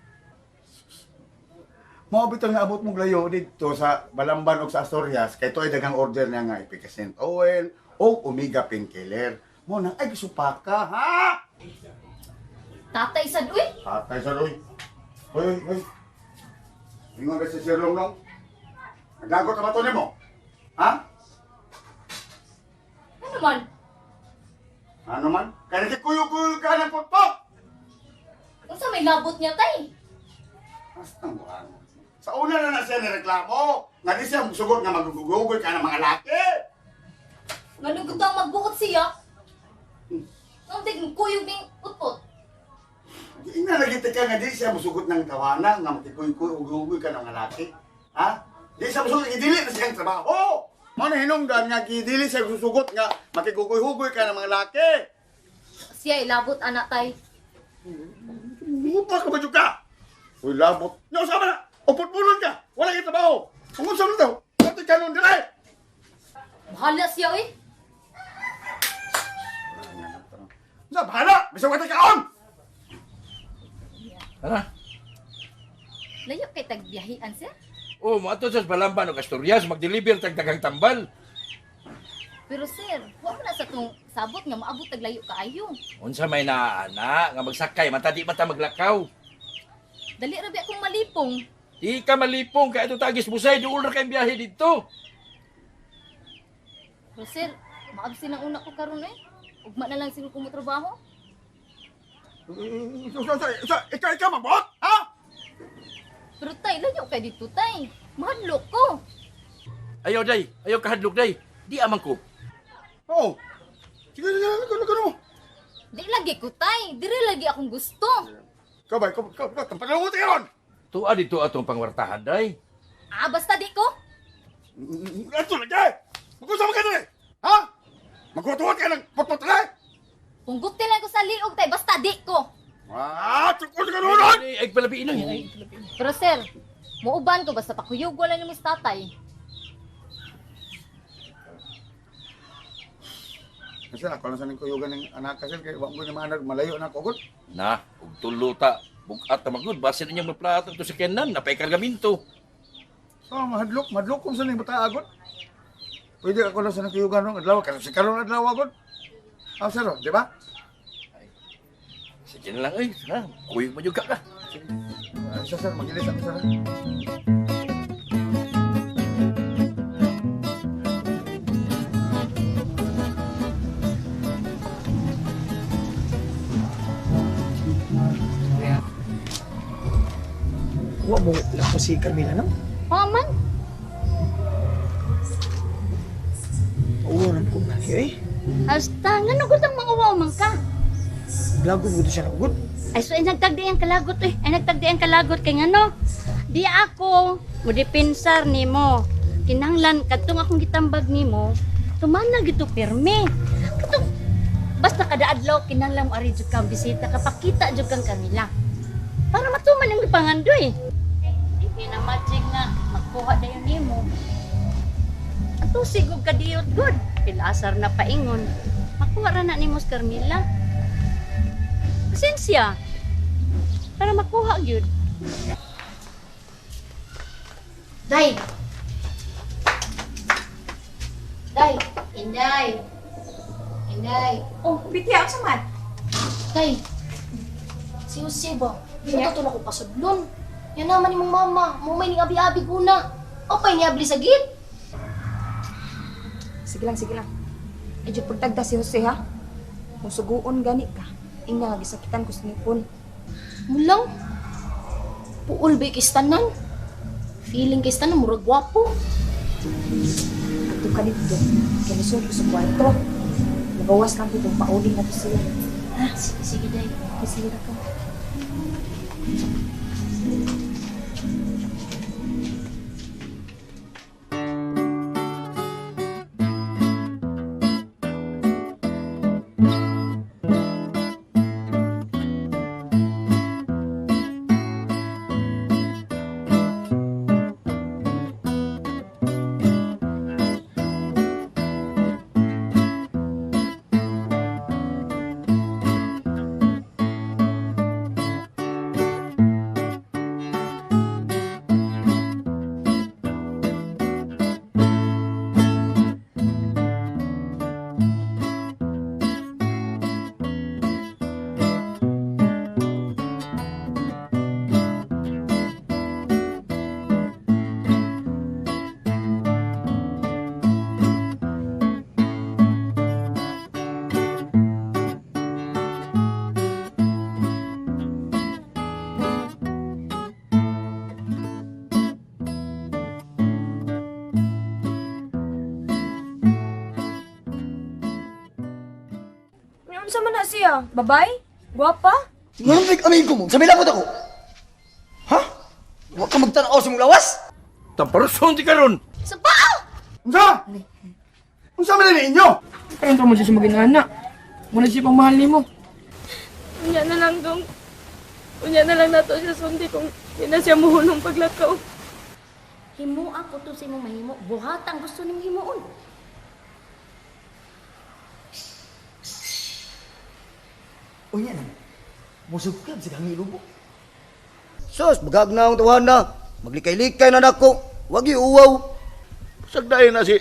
Mao bitaw nga abot mong layo dito sa Balamban ug sa Asturias kay tuoy daghang order niya nga efficacent oil o omega painkiller. Mo nang ay gisupaka ha. Tatay sad uy. Tatay sad uy. Hoy hoy hoy. Ingon ka sa Sir Longlong. Naglagot na ba to nimo? Ha? Ano man? Ano man? Kaya nagkikuyo-kuyo ka ng putpok! Unsa may labot niya tay? Basta mo ano. Sa una na na siya nireklamo. Nga di siya musugot nga magugugoy ka ng mga laki. Manugod ang magbuot siya. Nung kuyog ning putput. Di na lagi ka nga di siya musugot ng tawana nga makikuy-kuy ka ng mga laki. Ha? Di siya musugot, gidili na siyang trabaho. Mo na hinungdan nga gidili siya susugot nga makigugoy-hugoy ka ng mga laki. Siya ilabot anak tay. Mupa ka ba dyan ka? Uy, labot. Nya, usama na! Upot-pulon ka! Wala kang trabaho! Kung unsa man daw, pati kanon dili! Bahala siya eh. Sa bahala! Bisag wa kaon! Tara. Layo kay tagbiyahian sir. Oh, moadto sa Balamban og Asturias magdeliver tag daghang tambal. Pero sir, wa man na sa tong sabot nga maabot tag layo kaayo. Unsa may naa nga magsakay mata di man ta maglakaw. Dali ra bi akong malipong. Di ka malipong kay ato tagis busay duol ra kay biyahe didto. Pero sir, maabsin ang una ko karon eh. Ugma na lang siguro ko mo trabaho. Ikaw, ikaw magbuot! Ha? Pero tay, layo kay dito tay. Mahadlok ko. Ayaw day, ayaw kahadlok day. Di amang ko. Oo. Sige, sige, sige, sige, mo. Di lagi ko tay, dire lagi akong gusto. Ikaw ba, ikaw, ikaw, ikaw, tampalungot ka ron! Tuwa dito atong pangwartahan day. Ah, basta di ko. Ato lagi! Mag-usama ka dali! Ha? Magkutuwat ka ng potpot dali! Punggutin lang ko sa liog tay, basta di ko. Ah, tukol ka nun! Ay, palabi inoy. Ay, Pero sir, muuban ko basta pakuyog wala ni Miss Tatay. Kasi ako lang sa nang kuyugan ng anak kasi kaya wag ko ni maanak malayo na ako gud. Na, ug tulo ta. Bugat ta magud basin inyong maplato to sa kenan napay kargaminto. So mahadlok, mahadlok kung sa ning bata agod. Pwede ako lang sa nang kuyugan ng adlaw kasi karon adlaw agod. Ah, sir, di ba? Sige na lang ay, ha. Kuyog man jud ka ka. Ah, sir, sir, magilis ako sir. Wa mo lang ko si Carmela no? Oo man, Uwa na ko na eh. hasta ngano gud ang manguwaw man ka. Blago mo siya na gud. Ay so ay nagtagdi ang kalagot eh. Ay nagtagdi ang kalagot kay ngano. Di ako mo depensar nimo. Kinahanglan kadtong akong gitambag nimo, tumana gito pirmi. Katong basta kada adlaw kinahanglan mo ari jud kang bisita ka pakita jud kang Camila. Para matuman ang gipangandoy. Di kay na magic nga magkuha dayon nimo. Ato sigog kadiyot gud. Pilasar na paingon. Makuha ra na nimo si Carmila. Pasensya. Para makuha gyud. Day. Day, Inday. Inday. Oh, bitya unsa man? Tay, si Jose ba? Ito to na ko pasudlon. Yan naman imong mama. Mumay ning abi-abi guna. O pa'y niabli sa gate. Sige lang, sige lang. Ay, jud pagtagda si Jose ha. Kung suguon gani ka, ingna nga gisakitan ko sa ngipon. Mulang. Puol ba kistanan? Feeling kistanan, murag gwapo. Adto ka dito, kay lisod ko sa kwarto. Nagawas lang ko kung pauli na to siya. Ha? Sige, sige, day. Sige na ka. Unsa man na siya? Babay? Gwapa? Nganong like amigo mo? Sabi lang ko. Ha? Wa ka magtan-aw sa imong lawas? Tamparuson ti karon. Sa paa! Unsa? Unsa man ni inyo? Karon pa mo siya sa maginana. Muna siya pang mahal nimo. Unya na lang dong. Unya na lang nato siya sundi kung di na siya muhunong paglakaw. Himua ko to sa imong mahimo. Buhat ang gusto nimong himuon. Unya na. Musog ka sa kang ilubo. Sus, bagag na akong tawahan na. Maglikay-likay na nako. Wag uwaw. Sagdain na si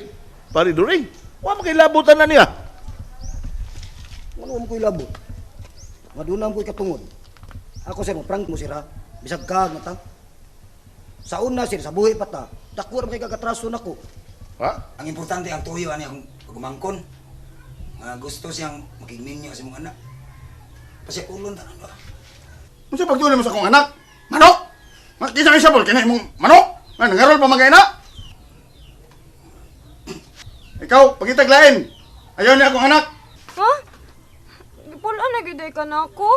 Pare During. Wa makilabutan na niya. Ano mo ko'y labot? Maduna mo ko'y katungod. Ako sir, mo prank mo sir ha. Bisag ka na ta. Sa una sir, sa buhi pa ta. Dako ra kay kagatraso nako. Ha? Ang importante ang tuyo ani akong pagumangkon. Nga gusto siyang makigminyo sa imong anak. Pasya kulon tanan ba? Unsa pagtuon mo sa akong anak? Manok! Makita kay sabol kini imong manok. Nga nangarol pa magay na. Ikaw, pagitag lain. Ayaw niya akong anak. Ha? Gipul-an na gyud ka na ako.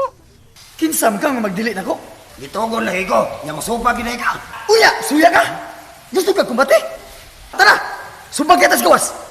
Kinsam ka nga magdili nako. Gitugon lagi ko, nya masupa gid ka. Unya, suya ka. Gusto ka kumbate? Tara, sumbag kita sa gawas.